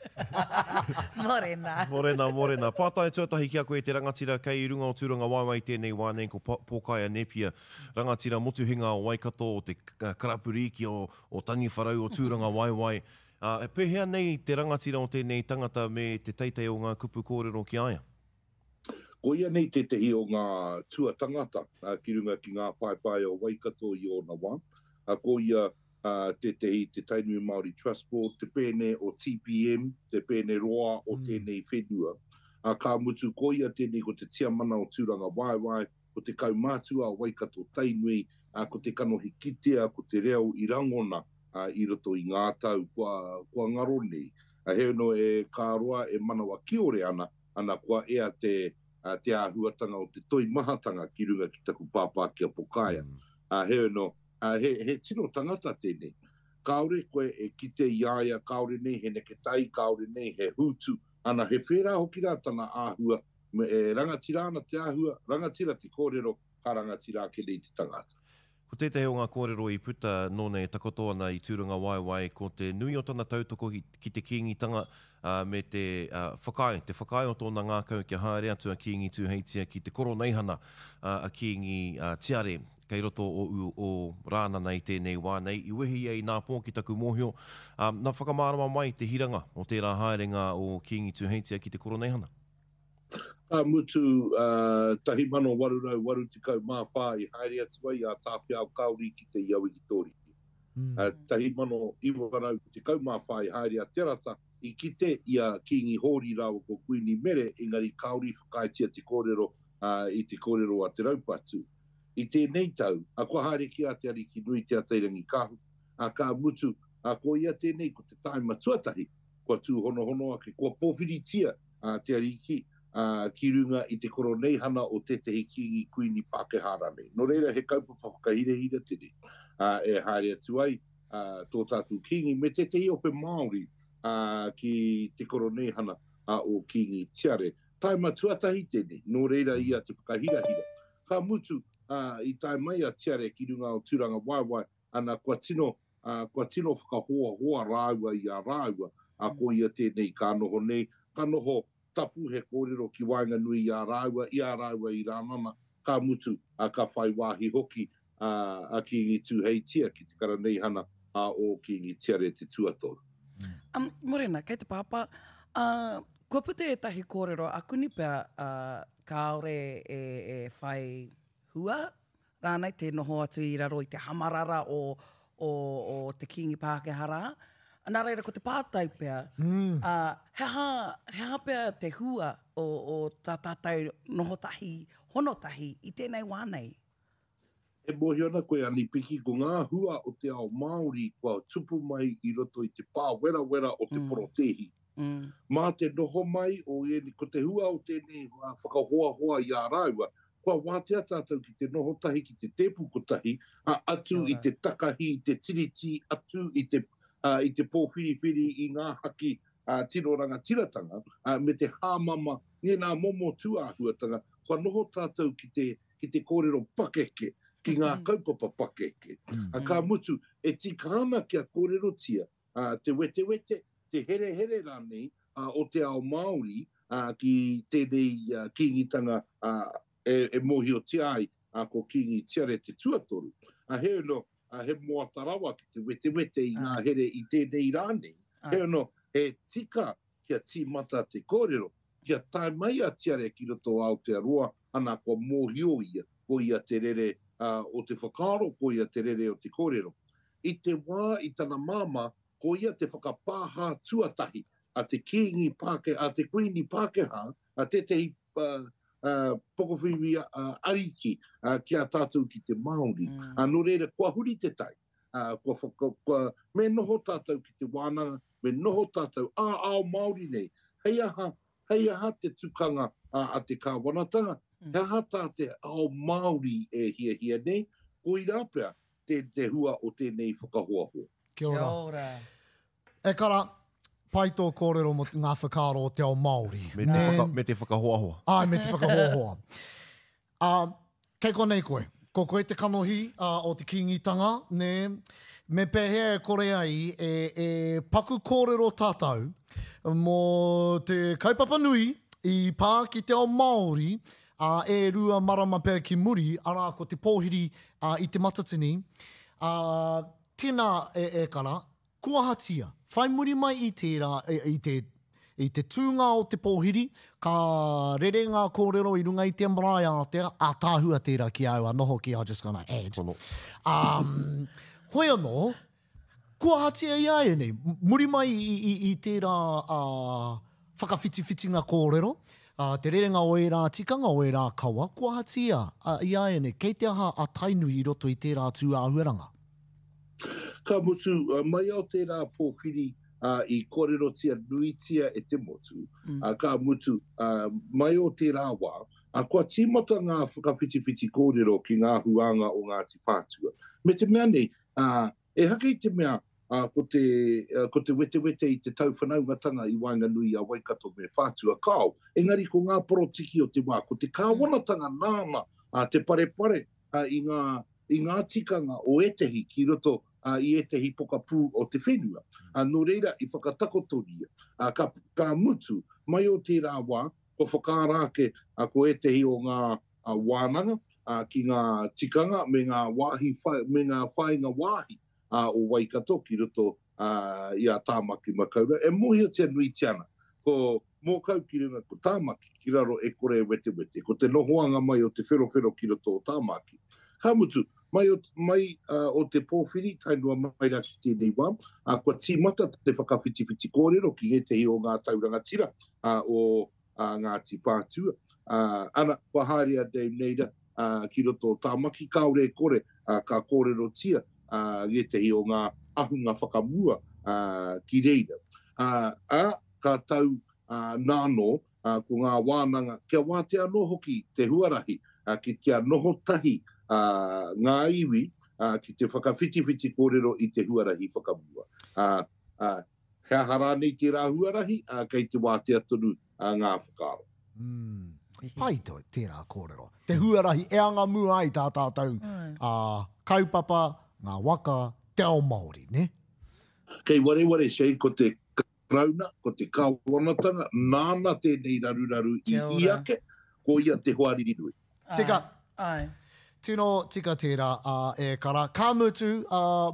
Morena. Morena, morena. Pātai tuatahi ki a koe e te rangatira kei runga o Tūrangawaewae i tēnei wā nei ko Pōkaia Nepia. Rangatira motuhenga o Waikato, o te Karapurīki o Taniwharau, o Tūrangawaewae. Ā, e pēhea nei te rangatira o tēnei tangata me te teitei o ngā kupu kōrero ki a ia? Ko ia nei tētehi o ngā tuatangata ki runga ki ngā paepae o Waikato i ōna wā. Ko ia tētehi te Tainui Māori Trust Board, te pēne o TPM, te pēne roa o tēnei whenua. Ka mutu, ko ia tēnei ko te tiamana o Tūrangawaewae, ko te kaumātua o Waikato Tainui, ko te kanohi kitea, ko te reo i rangona i roto i ngā tau kua, kua ngaro nei. Heoi anō, e ka roa e manawa kiore ana, ana kua ea te, te āhuatanga o te toimahatanga ki runga ki taku pāpā ki a Pokaia. Heoi anō, he, he tino tangata tēnei. Kāore koe e kite i a ia, kāore nei he neketai, kāore nei he hūtu, ana he whērā hoki rā tana āhua, Me e rangatira ana te āhua, rangatira te kōrero, ka rangatira ake nei te tangata. Ko tētahi o ngā kōrero i puta nōna e takoto ana i Tūrangawaewae ko te nui o tana tautoko ki te Kīngitanga, ā, me te whakaae, te whakaae o tōna ngākau kia haere atu a Kīngi Tūheitia ki te koroneihana a Kīngi Tiare kei roto o o Rānana i tēnei wā nei. I wehi ia i nā pō ki taku mōhio, ā, nā whakamārama mai te hiranga o tērā haerenga o Kīngi Tūheitia ki te koroneihana. Ka mutu, 1884 i haere atu ai a Tāwhiao Kauri ki te i a Wikitōria. 1914 i haere a Te Rata, i kite i a Kīngi Hōri rāua ko Kuini Mere, engari kāore i whakaaetia te kōrero i te kōrero a Te Raupatu. I tēnei tau, kua haere ki a Te Arikinui Te Atairangikaahu, ka mutu, ko ia tēnei ko te tāima tuatahi kua tūhonohono ake, kua pōwhiritia te Ariki ki runga i te koroneihana o tētehi kīngi, kuini Pākehā rānei. Nō reira, he kaupapa whakahirahira tēnei e haere atu ai tō tātou kīngi me tētehi ope Māori ki te koroneihana o Kīngi Tiare. Taima tuatahi tēnei, nō reira ia te whakahirahira. Ka mutu, i tae mai a Tiare ki runga o Tūrangawaewae, ana kua tino ā, kua tino whakahoahoa rāua i a rāua, ā, ko ia tēnei ka noho nei, ka noho tapu he kōrero ki waenganui i a rāua, i a rāua i Rānana, ka mutu, ā, ka whai wāhi hoki a Kīngi Tūheitia ki te karaneihana a ō Kīngi Tiare te tuatoru. Um, morena, kei te pāpā. Uh, kua puta ētahi kōrero akuni pea uh, kāore e, e whai hua rānei, tē noho atu i raro i te hamarara o, o, o te Kīngi Pākehā rā. Nā reira, ko te pātai pea, ā, he aha, he aha pea te hua o, o tā tātou noho tahi, hono tahi i tēnei wā nei? E mōhio ana koe, Ani-Piki, ko ngā hua o te ao Māori kua tupu mai i roto i te pāwerawera o te porotēhi. Mā te noho mai o ēnei, ko te hua o tēnei whakahoahoa i a rāua, kua wātea tātou ki te noho tahi ki te tēpu kotahi, ā, atu i te takahi i te tiriti, atu i te, ā, i te pōwhiriwhiri i ngā haki, ā, tino rangatiratanga, ā, me te hāmama, ngēnā momo tūāhuatanga, kua noho tātou ki te, ki te kōrero pakeke, ki ngā kaupapa pakeke. Ka mutu, e tika ana kia kōrerotia te wetewete, te herehere rānei o te ao Māori ki tēnei Kīngitanga e mōhiotia ai ko Kīngi Tiare te tuatoru. Heoi anō, he moata rawa ki te wetewete i ngā here i tēnei rā nei. Heoi anō, he tika kia tīmata te kōrero, kia tae mai a Tiare ki roto o Aotearoa, ana kua mōhio ia, ko ia te rere o te whakaaro, ko ia te rere o te kōrero. I te wā i tana māmā, ko ia te whakapāha tuatahi a te Kīngi Pākehā, a te Kuini Pākehā, a tētehi pokowhiwhi ariki ki a tātou ki te Māori. Nō reira, kua huri te tai. Kua whaka, kua, me noho tātou ki te wānanga, me noho tātou ā-ao Māori nei, hei aha, hei aha te tukanga a te kāwanatanga, he aha tā te ao Māori e hiahia nei, koirā pea te, te hua o tēnei whakahoahoa. Kia ora. Kia ora. E kara, pai tō kōrero mō ngā whakaaro o te ao Māori. Me te, whaka, me te whakahoahoa. Āe, me te whakahoahoa. Ā, kei konei koe. Ko koe te kanohi o te Kīngitanga, nē? Me pēhea e kore ai e, e paku kōrero tātou mō te kaupapa nui i pā ki te ao Māori, ā, e rua marama pea ki muri, arā, ko te pōhiri i Te Matatini. Ā, tēnā, e, e kara, Kua ahatia? Whai muri mai i tērā, i te, i te tūnga o te pōhiri, ka rere ngā kōrero i runga i te marae ātea, ātaahua tērā ki a au anō hoki, I just gonna add. Pono. Um, hoi anō, kua ahatia i āianei? Muri mai i, i, i tērā uh, whakawhitiwhitinga kōrero, uh, te rerenga o ērā tikanga, o ērā kawa, kua ahatia uh, i āianei? Kei te aha a Tainui i roto i tērā tūāhuaranga? Ka mutu, mai o tērā pōwhiri i kōrerotia nuitia e te motu, ka mutu, mai o tērā wā, kua tīmata ngā whakawhitiwhiti kōrero ki ngā huānga o Ngāti Whātua. Me te mea nei, ehake i te mea ko te, ko te wetewete i te tauwhanaungatanga i waenganui i a Waikato me Whātua, kāo, engari ko ngā porotiki o te wā, ko te kāwanatanga nāna te parepare i ngā, i ngā tikanga o ētehi ki roto i ētehi pokapū o te whenua. Nō reira, i whakatakotoria, ka, ka mutu, mai o tērā wā, kua whakaara ake ko ētehi o ngā wānanga ki ngā tikanga me ngā wāhi, me ngā whāinga wāhi o Waikato ki roto i a Tāmaki Makaurau. E mōhiotia nuitia ana, ko Mōkau ki runga, ko Tāmaki ki raro e kore e wetewete, ko te nohoanga mai o Te Wherowhero ki roto o Tāmaki. Ka mutu, mai o, mai o te pōwhiri tae noa mai rā ki tēnei wā, kua tīmata te whakawhitiwhiti kōrero ki ngētehi o ngā tau rangatira o Ngāti Whātua. Ana, kua haere a Dame Naida ki roto o Tāmaki, kāore e kore ka kōrerotia ngētehi o ngā ahunga whakamua ki reira. Ā, ka tau nānō ko ngā wānanga kia wātea anō hoki te huarahi ki kia noho tahi ngā iwi ki te whakawhitiwhiti kōrero i te huarahi whakamua. Ā, he aha rānei tērā huarahi, kei te wātea tonu ngā whakaaro. Mm. Pai tērā kōrero. Te huarahi e anga mua ai tā tātou kaupapa, ngā waka, te ao Māori, nē? Kei wareware, Shane, ko te Karauna, ko te Kāwanatanga, nāna tēnei raruraru i hī ake, ko ia te hoariri nui. Tika. Tino tika tērā, e kara. Ka mutu,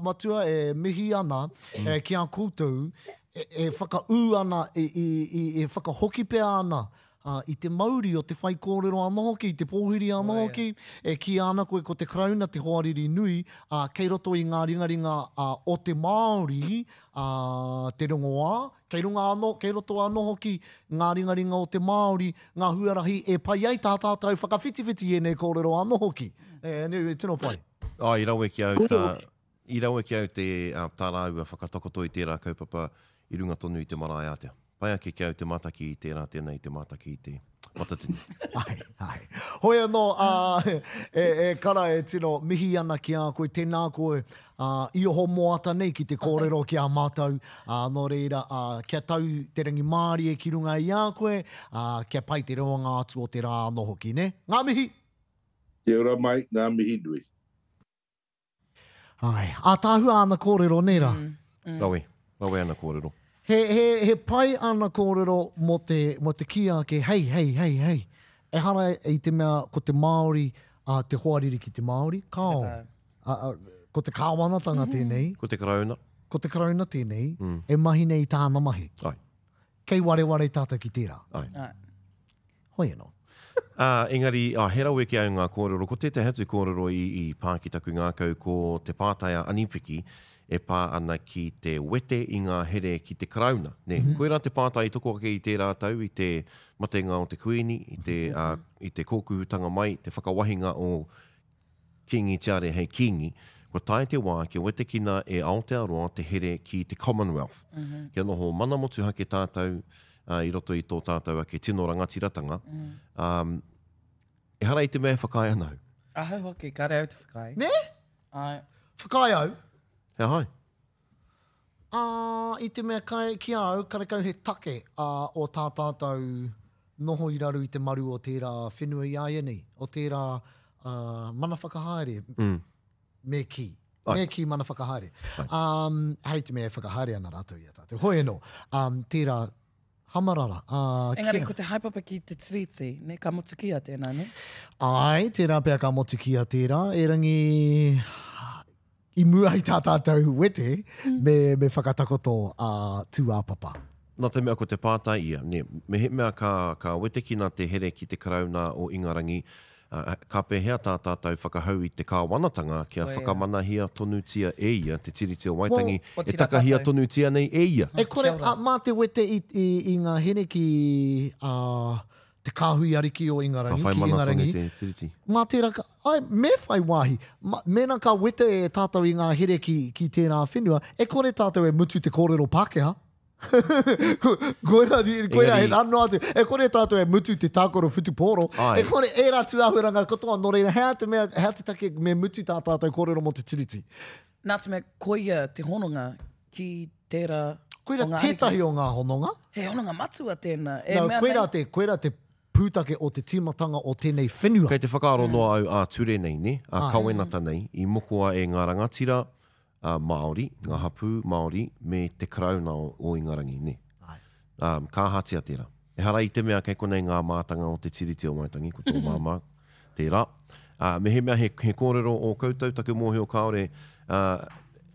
Matua, e mihi ana ki a koutou e whakaū ana, e whakahoki pea ana. ā, i te mauri o te whaikōrero anō hoki, i te pōhiri anō hoki, e kīia ana koe ko te Karauna te hoariri nui, ā, kei roto i ngā ringaringa, ā, o te Māori, ā, te rongoā, kei runga anō, kei roto anō hoki ngā ringaringa o te Māori, ngā huarahi e pai ai tā tātou whakawhitiwhiti i ēnei kōrero anō hoki. E, e, tino pai. Ā, i rawe ki a au tā, i rawe ki a au te, ā, tā rāua whakatakoto i tērā kaupapa i runga tonu i te marae ātea. Pai ake ki a au te mātaki i tērā tēnā i te mātaki i te Matatini. Āe, āe. Hoi anō, ā, e, e Kara, e tino mihi ana ki a koe, tēnā koe, ā, i oho moata nei ki te kōrero ki a mātou, ā, nō reira, ā, kia tau te rangimārie ki runga i a koe, ā, kia pai te roanga atu o te rā anō hoki, nē? Ngā mihi! Kia ora mai, ngā mihi nui. Āe, ātaahua āna kōrero, nē rā? Rawe, rawe ana kōrero. He, he, he pai āna kōrero mō te, mō te kī ake, hei, hei, hei, hei, ehara i te mea ko te Māori a te hoariri ki te Māori, kāo. A, a, ko te kāwanatanga tēnei. Ko te Karauna. Ko te Karauna tēnei, e mahi nei i tāna mahi. Āe. Kei wareware tātou ki tērā. Āe. Āe. Hoi anō. Ā, engari, ā, he rawe ki a au ngā kōrero. Ko tētahi atu kōrero i, i pā ki taku ngākau, ko te pātai a Anipiki e pā ana ki te wete i ngā here ki te Karauna. Nē, koirā te pātai i toko ake i tērā tau, i te matenga o te Kuini, i te, ā, i te kōkuhutanga mai, te whakawahinga o Kīngi Tiare hei Kīngi, kua tae te wā kia wetekina e Aotearoa te here ki te Commonwealth. Kia noho mana motuhake tātou i roto i tō tātou ake tino rangatiratanga. Ehara i te mea e whakaae ana au. Ahau hoki, kāre au te whakaae. Nē? Āe. Whakaae au? He aha ai? Ā, i te mea kai, ki a au, karekau he take ā, o tā tātou noho i raro i te maru o tērā whenua i āianei, o tērā ā, mana whakahaere, me kī. Me kī mana whakahaere. Ā, hei te mea e whakahaere ana rātou i a tātou. Hoi anō, ā, tērā hamarara, ā, kia. Engari ko te haepapa ki te Tiriti, nē, ka motukia tēnā, nē? Āe, tērā pea ka motukia tērā, erangi, I mua i tā tātou wete, me, me whakatakoto a tūāpapa. Nā te mea ko te pātai ia, nē, mehemea ka, ka wetekina te here ki te Karauna o Ingarangi, ā, ka pēhea tā tātou whakahau i te kāwanatanga kia whakamanahia tonutia e ia te Tiriti o Waitangi Well, e takahia tonutia nei e ia? E kore, ā, mā te wete i, i, i ngā here ki, ā, te kāhui ariki o Ingarangi, Ka whai ki mana tonu Ingarangi. te Tiriti. Mā tērā ka, āe, me whai wāhi. Ma, mēnā ka wete e tātou i ngā here ki, ki tērā whenua, e kore tātou e mutu te kōrero Pākehā. Ko, koirā, koirā he Engari- rā noa atu. E kore tātou e mutu te tākaro whutupōro. Āe. E kore ērā tūāhuaranga katoa, nō reira, he aha te mea, he aha te take me mutu tā tātou kōrero mō te Tiriti? Nā te mea, koia te hononga ki tērā Koira o ngā ariki. tētahi o ngā hononga. He hononga matua tēnā. E No, mea koira nei. te, koira te pūtake o te tīmatanga o tēnei whenua. Kei te whakaaro noa au ā-ture nei, nē, ā-kawenata nei, i mokoa e ngā rangatira Māori, ngā hapū Māori me te Karauna o Ingarangi, nē. Ā, ka ahatia tērā? Ehara i te mea kei konei ngā mātanga o te Tiriti o Waitangi, ko tō māmā tērā. Ā, mehemea he, he kōrero ō koutou, taku mōhio kāore, ā,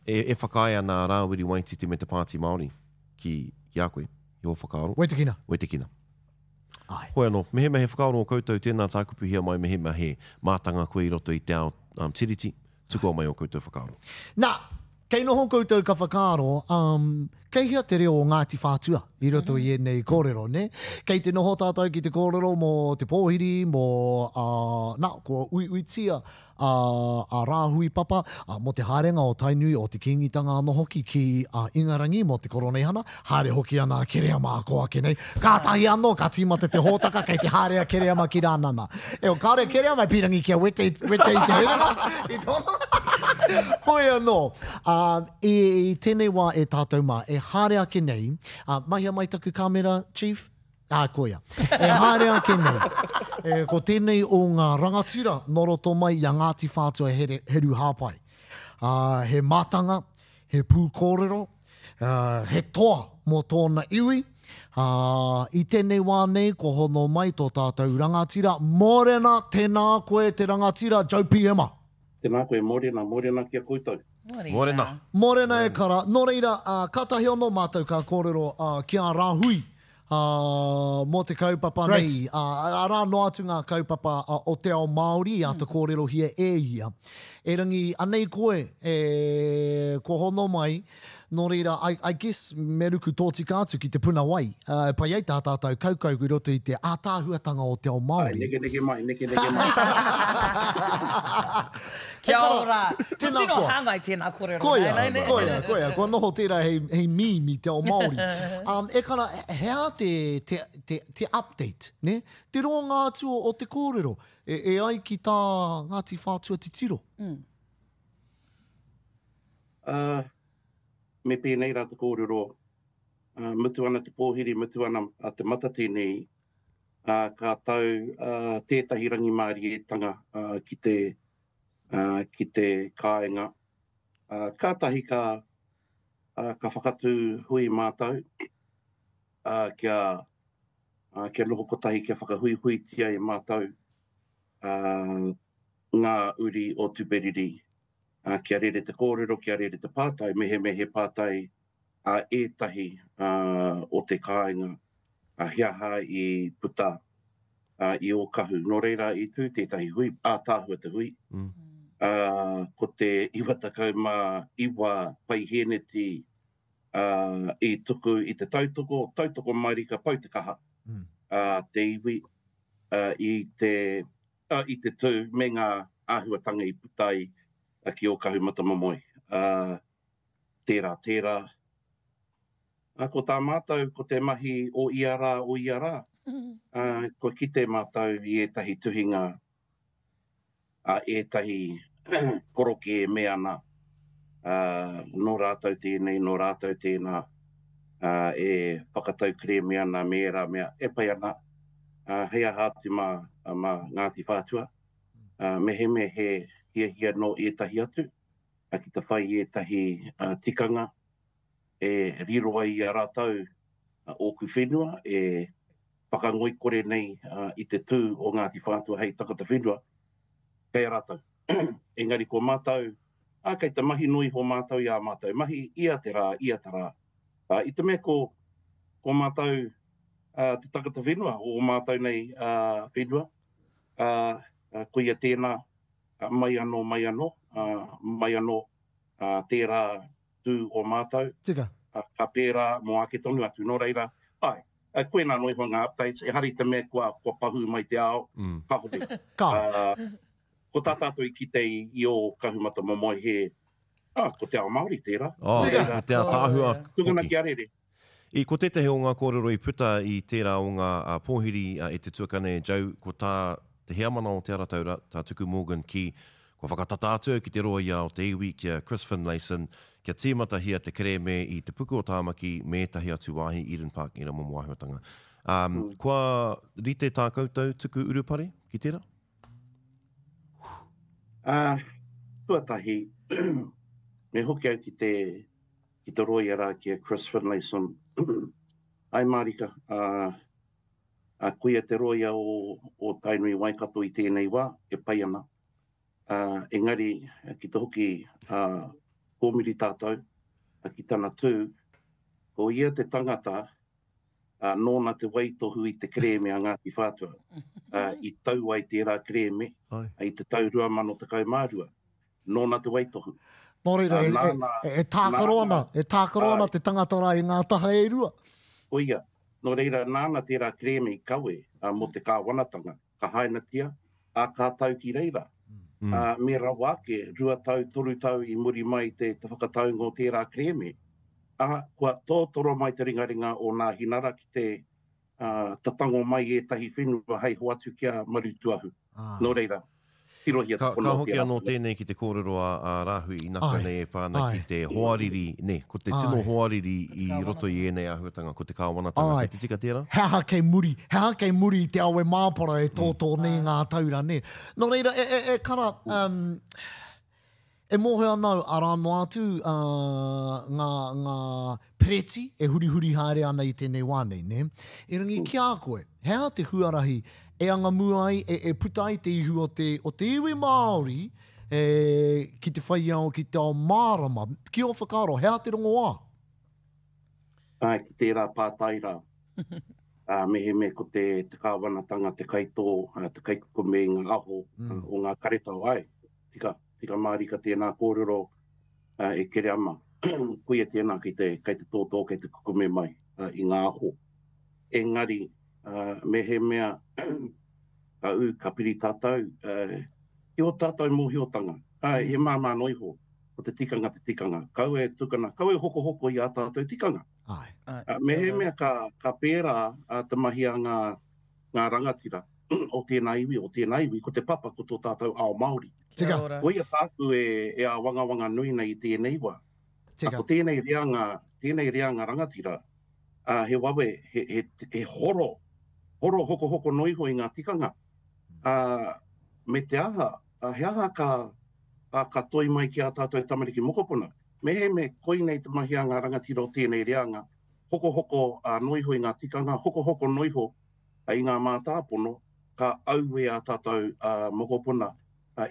e, e whakaae ana a Rāwiri Waititi me te Pāti Māori ki, ki a koe, i ō whakaaro. Wetekina. Wetekina. Āe. Hoi anō, mehemea he whakaaro ō koutou, tēnā tākupuhia mai mehemea he mātanga koe i roto i te ao um, Tiriti, Tukua mai ō koutou whakaaro. Nā, kei noho koutou ka whakaaro, um, kei hea te reo o Ngāti Whātua i roto i ēnei kōrero, nē? Kei te noho tātou ki te kōrero mō te pōhiri, mō, uh, nā, kua uiuitia a, a Rāhui Papa, uh, mō te haerenga o Tainui, o te Kīngitanga anō hoki ki uh, Ingarangi mō te Koroneihana, haere hoki ana a Kereama ako ake nei. Kātahi anō ka tīmata te hōtaka kei te haere a Kereama ki Rānana. Eo, kāore a Kereama e pīrangi kia wete, wete i te herenga, i tōna. Hoi anō, ā, i, i tēnei wā e tātou mā, e haere ake nei, ā, mahia mai taku kāmera, Chief? Ā, koia. E haere ake nei, e, ko tēnei o ngā rangatira nō roto mai i a Ngāti Whātua Here, Heru Hāpai. Ā, he mātanga, he pūkōrero, He toa mō tōna iwi, ā, i tēnei wā nei kua hono mai tō tātou rangatira, Mōrena, tēnā koe te rangatira Joe Piema. Tēnā koe Mōrena, mōrena ki a koutou. Mōrena. Mōrena e kara. Nō reira, kātahi anō mātou ka kōrero ki a Rāhui. Mō te kaupapa nei, arā noa atu ngā kaupapa o te ao Māori i āta kōrerohia e ia. Erangi, anei koe e, kua hono mai, nō reira, I, I guess me ruku tōtika atu ki te puna wai, e pai ai tā tātou kaukau i roto i te ātaahuatanga o te ao Māori. Ai, nekeneke mai, nekeneke mai. Kia ora. Tēnā Tino koa. hāngai tēnā kōrero. Koia, Nē, nē, nē. koia, koia. Kua noho tērā hei, hei meme i te ao Māori. Um, e kara, he aha te, te, te, te update, ne? Te roanga atu o, o te kōrero, e, e ai ki tā Ngāti Whātua titiro. Mm. Uh, me pēnei rā te kōrero, uh, mutu ana te pōhiri, mutu ana a te matatini, ā, ka tau tētahi rangimārietanga ki te, ki te kāinga. Ā, kātahi ka, ka whakatū hui mātou, ā, kia, ā, kia noho kotahi, kia whakahuihuitia e mātou, ā, ngā uri o Tuperiri, ā, kia rere te kōrero, kia rere te pātai, mehemea he pātai a ētahi o te kāinga, he aha i puta i Ōkahu. Nō reira, i tū tētahi hui, ātaahua te hui, ko te 99 paihēneti i tuku i te tautoko, tautoko mārika, pau te kaha te iwi i te, i te tū me ngā āhuatanga i puta ai ki Ōkahu Matamomoe. Tērā, tērā. Ā, ko tā mātou, ko te mahi o ia rā, o ia rā. Ā, kua kite mātou i ētahi tuhinga a ētahi korokē me ana, ā, nō rātou tēnei, nō rātou tēnā, ā, e whakatau kerēme ana me ērā mea e pai ana, ā, hei aha atu mā, mā Ngāti Whātua, ā, mehemea he hiahia nō ētahi atu, ki te whai i ētahi tikanga e riro ai i a rātou ōku whenua e whakangoikore nei i te tū o Ngāti Whātua hei tangata whenua, kei a rātou. Engari ko mātou, ā, kei te mahi noa iho mātou i ā mātou mahi ia te rā, ia te rā. I te mea ko, ko mātou te tangata whenua o ō mātou nei whenua, ā, koia tēnā, Mai anō, mai anō, mai anō tērā tū o mātou. Tika. Ka pērā mō ake tonu atu. Nō reira, āe, koinā noa iho ngā updates, ehara i te mea kua, kua pahū mai te ao, kāore. Kāore. Ko tā tātou i kite i ō Kahumatamomoe he, ā, ko te ao Māori tērā. Tika. Me te ātaahua hoki. Tukuna kia rere. I Ko tētahi o ngā kōrero i puta i tērā o ngā pōhiri e te tuakana e Joe, ko tā te heamana o Te Arataura, tā Tuku Morgan kī, Kua whakatata atu au ki te rōia o te iwi, ki a Chris Finlayson, kia tīmatahia te kerēme i Te Puku o Tāmaki me ētahi atu wāhi, Eden Park, ērā momo āhuatanga. Kua rite tā koutou tuku urupare ki tērā? Tuatahi, me hoki au ki te ki te rōia rā ki a Chris Finlayson. Ai mārika, ā, ā, koia te rōia o, o Tainui Waikato i tēnei wā, e pai ana. Ā, engari, ki te hoki, ā, kōmiri tātou, ā, ki tana tū, ko ia te tangata, ā, nōna te waitohu i te kerēme a Ngāti Whātua, ā, i tau ai tērā kerēme, i te tau 2012. Nōna te waitohu. Nō reira, e, e, e tākaro ana, e tākaro ana te tangata rā i ngā taha e rua. Koia. Nō reira, nāna tērā kerēme i kawe mō te kāwanatanga, ka hainatia, ā, ka tau ki reira. Ā, me rawa ake, 2 tau, 3 tau i muri mai te, te whakataunga o tērā kerēme, ā, kua tōtoro mai te ringaringa o Nāhinara ki te, ā, tatango mai ētahi whenua hei hoatu ki a Marutuahu. Nō reira, tirohia te Ka, pono ka o hoki tērā anō whenua. tēnei ki te kōrero a, a Rāhui inaka Āe, nei e pā ana ki āe. te hoariri, nē, ko te tino Āe. hoariri i roto i ēnei āhuatanga, ko te kāwanatanga. Āe. Kei te tika tērā? He aha kei muri, he aha kei muri i te awe māpara e tōtō nei ngā taura, nē. Nō reira, e, e, e Kara, um, E mōhio ana au, arā noa atu ngā, ngā pereti e hurihuri haere ana i tēnei wā nei, nē? Erangi ki a koe, he aha te huarahi e anga mua ai, e, e puta ai te ihu o te, o te iwi Māori e, ki te whai ao, ki te ao mārama? Ki ō whakaaro, he aha te rongoā? Āe, ki tērā pātai rā. Ā, mehemea ko te, te kāwanatanga te kaitō, te kaikukume i ngā aho o ngā karetao, āe, tika, tika mārika tēnā kōrero e Kereama. Koia tēnā kei te, kei te tōtō, kei te kukume mai i ngā aho. Engari, mehemea ka ū, ka piri tātou ki ō tātou mōhiotanga, āe, he māmā noa iho, ko te tikanga te tikanga. Kaua e tukuna, kaua e hokohoko i ā tātou tikanga. Āe. Mehemea ka, ka pērā te mahi a ngā, ngā rangatira o tēnā iwi, o tēnā iwi, ko te papa ko tō tātou ao Māori. Tika. Koia tāku e, e āwangawanga nui nei i tēnei wā. Tika. Ko tēnei reanga, tēnei reanga rangatira, ā, he wawe, he, he, he horo, horo hokohoko noa iho i ngā tikanga. Ā, me te aha, he aha ka, ā, ka toi mai ki ā tātou tamariki mokopuna? Mehemea koinei te mahi a ngā rangatira o tēnei reanga, hokohoko noa iho i ngā tikanga, hokohoko noa iho i ngā mātāpono, ka auē ā tātou mokopuna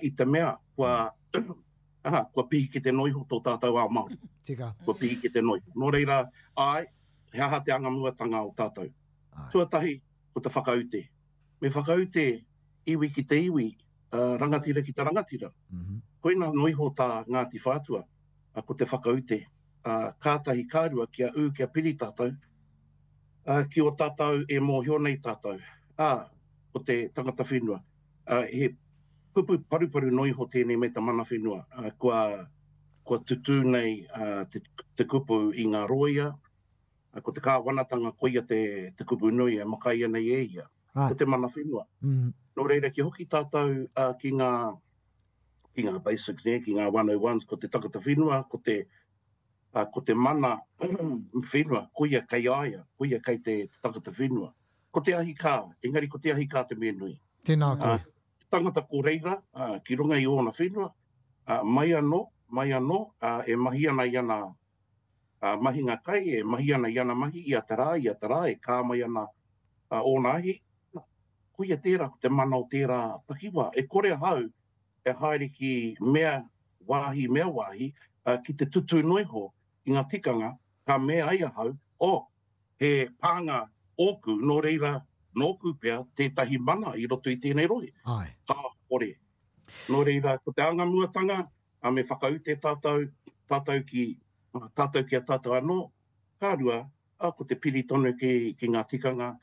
i te mea kua, aha, kua pihikete noa iho tō tātou ao Māori. Tika. Kua pihikete noa iho. Nō reira, āe, he aha te angamuatanga o tātou? Tuatahi, ko te whakaute. Me whakaute iwi ki te iwi, rangatira ki te rangatira. Koina noa iho tā Ngāti Whātua, ko te whakaute, kātahi ka rua kia ū kia piri tātou ki ō tātou e mōhio nei tātou, ā, ko te tangata whenua. He kupu paruparu noa iho tēnei me te mana whenua, kua, kua tutū nei te kupu i ngā rōia, ko te kāwanatanga koia te, te kupu nui e makaia nei e ia, ko te mana whenua. Nō reira, kia hoki tātou ki ngā, ki ngā basics, nē, ki ngā 101s, ko te tangata whenua, ko te, ko te mana whenua, koia kei a ia, koia kei te, te tangata whenua. Ko te ahi kā, engari ko te ahi kā te mea nui. Tēnā koe. Te tangata ko reira, ki runga i ōna whenua, mai anō, mai anō, e mahi ana i ana mahinga kai, e mahi ana i ana mahi ia te rā, ia te rā, e kā mai ana ōna ahi, koia tērā, ko te mana o tērā takiwā. E kore ahau e haere ki mea wāhi, mea wāhi, ki te tutū noa iho i ngā tikanga, ka mea ai ahau, oh, he pānga ōku, nō reira, nōku pea tētahi mana i roto i tēnei rohe. Āe. Kāore. Nō reira, ko te angamuatanga, ā, me whakaute tātou, tātou ki, tātou ki a tātou anō, ka rua, ā, ko te piri tonu ki, ki ngā tikanga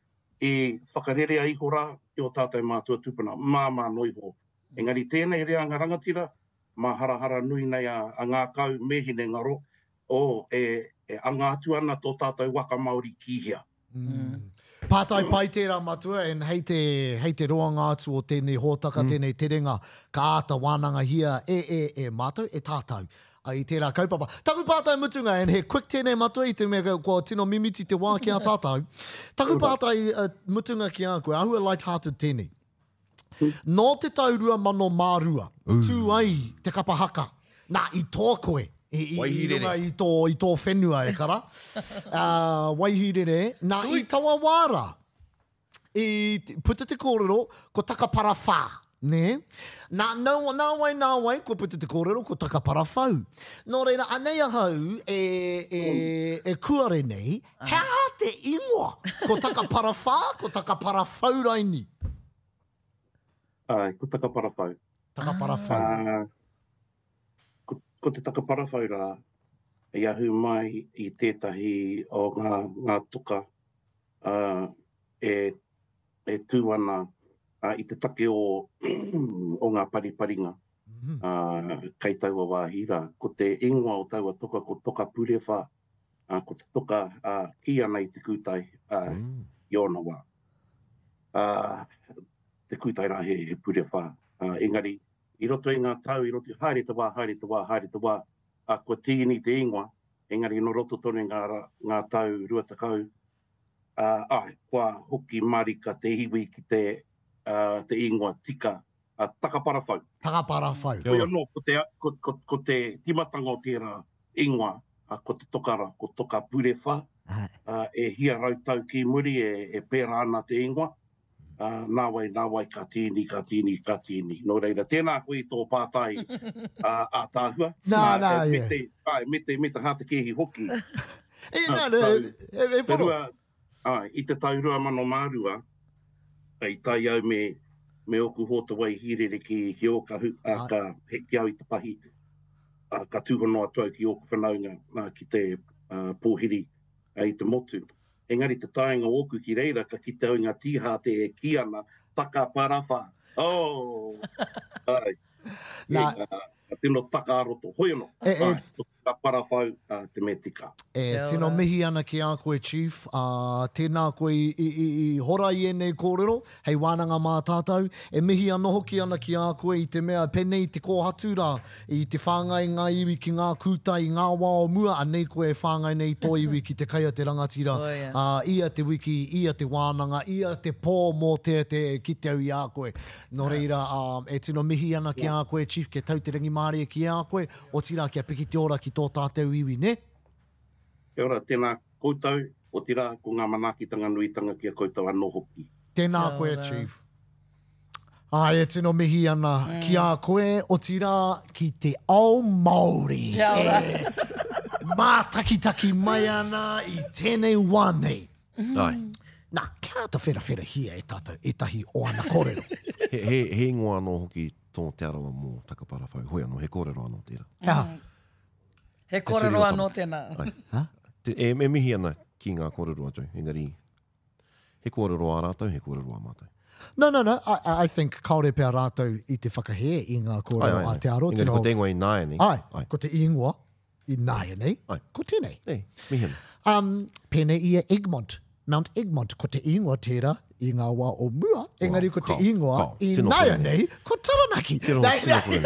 i whakarerea iho rā i ō tātou mātua tūpuna, māmā noa iho. Engari tēnei reanga rangatira, māharahara nui nei a, a ngākau me hinengaro, oh, e, e anga atu ana tō tātou waka Māori ki hea? Mm. Pātai pai tērā, Matua, and hei te, hei te roanga atu o tēnei hōtaka, mm. tēnei terenga, ka āta wānangahia e, e, e mātou, e tātou, i tērā kaupapa. Taku pātai mutunga, and he quick tēnei, Matua, i te mea kua tino mimiti te wā ki a tātou. Taku pātai uh, mutunga ki a koe, āhua light-hearted tēnei. Nō te tau 2002, tū ai te kapa haka. Nā, i toa koe i, i, i runga i tō, i tō whenua, e kara. Uh, Waihīrere. Nā, i taua wā rā, i puta te kōrero, ko Takaparawhā. Nē? Nā, nā, nā wai, nā wai, kua puta te kōrero, ko Takaparawhau. Nō reira, anei ahau e, e, e kuare nei, he aha te ingoa? Ko Takaparawhā, ko Takaparawhau raini? Āe, ko Takaparawhau. Takaparawhau. Ā, ko, ko te Takaparawhau rā, i ahu mai i tētahi o ngā, ngā toka, ā, e, e tū ana i te take o, o ngā pariparinga, ā, kei taua wāhi rā. Ko te ingoa o taua toka ko Toka Purewha, ā, ko te toka, ā, kī ana i te kūtai, ā, i ōna wā. Ā, te kūtai rā he, he purewhā. Ā, engari, i roto i ngā tau, i roto i haere te wā, haere te wā, haere te wā, ā, kua tīni te ingoa, engari nō roto tonu i ngā, ngā tau 20, ā, āe, kua hoki marika te iwi ki te, ā, te ingoa tika, ā, Takaparawhau. Takaparawhau. Hoi anō, ko te, ko, ko, ko te tīmatanga o tērā ingoa, ā, ko te toka rā, ko Toka Purewhā, ā, e hia rautau ki muri e, e pērā ana te ingoa, ā, nāwai, nāwai ka tīni, ka tīni, ka tīni. Nō reira, tēnā koe i tō pātai, ā, ātaahua. Nā, nā, ā, me yeah. te, āe, me te, me te hātekēhi hoki. E, nā, nā, e, e, e pono. Te rua, Āe, i te tau 2002, i tae au me, me ōku hoa te Waihīrere ki, ki Ōkahu, ā, ka heke au i te pahi, ā, ka tūhono atu au ki ōku whanaunga, ā, ki te pōhiri i te motu. Engari te taenga ōku ki reira, ka kite au i ngā tīhāte e kī ana, Taka parawha! Oh! Āe. Nā, ka tino taka a roto. Hoi anō, āe, ko Taka parawhau te mea tika. E tino mihi ana ki a koe Chief, ā, tēnā koe i, i, i, i hora i ēnei kōrero hei wānanga mā tātou. E mihi anō hoki ana ki a koe i te mea pēnei te kōhatu rā i te whāngai ngā iwi ki ngā kūtai i ngā wā o mua, anei koe e whāngai nei i tō iwi ki te kai a te rangatira, ā, ia te wiki, ia te wānanga, ia te pō mōteatea e kite au i a koe. Nō reira, ā, e tino mihi ana ki a koe Chief, kia tau te rangimārie ki a koe, Otirā kia piki te ora ki tō tātou iwi, nē? Kia ora, tēnā koutou, otirā ko ngā manaakitanga nuitanga ki a koutou anō hoki. Tēnā koe Chief. Āe, e tino mihi ana ki a koe, otirā ki te ao Māori e mātakitaki mai ana i tēnei wā nei. Āe. Nā, kia āta wherawherahia e tātou ētahi o ana kōrero. He, he, he ingoa anō hoki tō Te Arawa mō Takaparawhau. Hoi anō, he kōrero anō tērā. He aha? He kōrero anō tēnā. Ai. Te, e, e mihi ana ki ngā kōrero a Joe, engari he kōrero ā rātou, he kōrero ā mātou. No, no, no, I, I think kāore pea rātou i te whakahē i ngā kōrero a Te Arawa. Engari ko te ingoa ināianei. Ai, ai, ko te ingoa ināianei, ko tēnei. Ei, mihi ana. Um, pēnei i a Egmont, Mount Egmont, ko te ingoa tērā i ngā wā o mua, engari ko te ingoa ināianei, ko Taranaki. Tino, tino kore.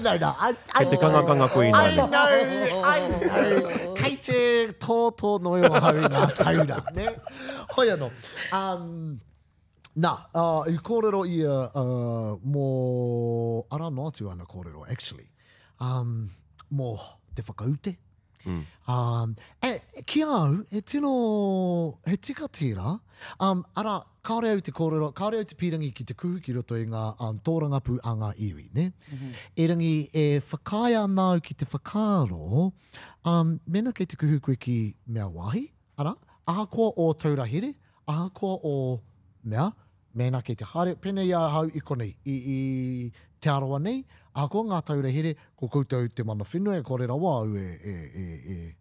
No, no, I, I, Kei te kangakanga koe ināianei. I know, I know. Kei te tōtō noi o ahau i ngā taura, ne? Hoi anō. Um, Nā, uh, i kōrero ia uh, mō, arā noa atu ana kōrero, actually, um, mō te whakaute. Mm. Um, e, ki a au, he tino, he tika tērā. Um, arā, kāore au te kōrero, kāore au te pīrangi ki te kuhu ki roto i ngā um, tōrangapū a ngā iwi, ne? Mm -hmm. Erangi, e whakaae ana au ki te whakaaro, um, mēnā kei te kuhu koe ki mea wāhi, Arā, ahakoa ō taura here, ahakoa ō mea, mēnā kei te haere, pēnei i ahau i konei, i, i Te Arawa nei, ahakoa ngā taura here, ko koutou te mana whenua, e kore rawa au e, e, e, e,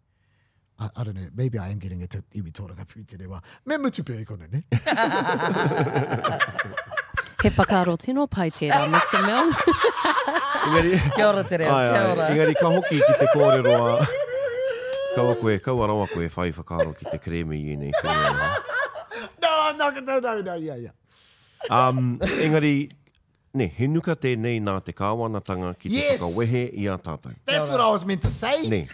I, I don't know, maybe I am getting into iwi tōrangapū tēnei wā. Me mutu pea i konei, nē? He whakaaro tino pai tērā, Mister Milne. Engari, Kia ora te reo, kia ora. Engari ka hoki ki te kōrero a, kaua koe, kaua rawa koe e whai whakaaro ki te kerēme i ēnei whenua. No, I'm not gonna, no, no, yeah, yeah. Um, engari, ne, he nuka tēnei nā te kāwanatanga ki te Yes! whakawehe i a tātou. That's what I was meant to say. Ne.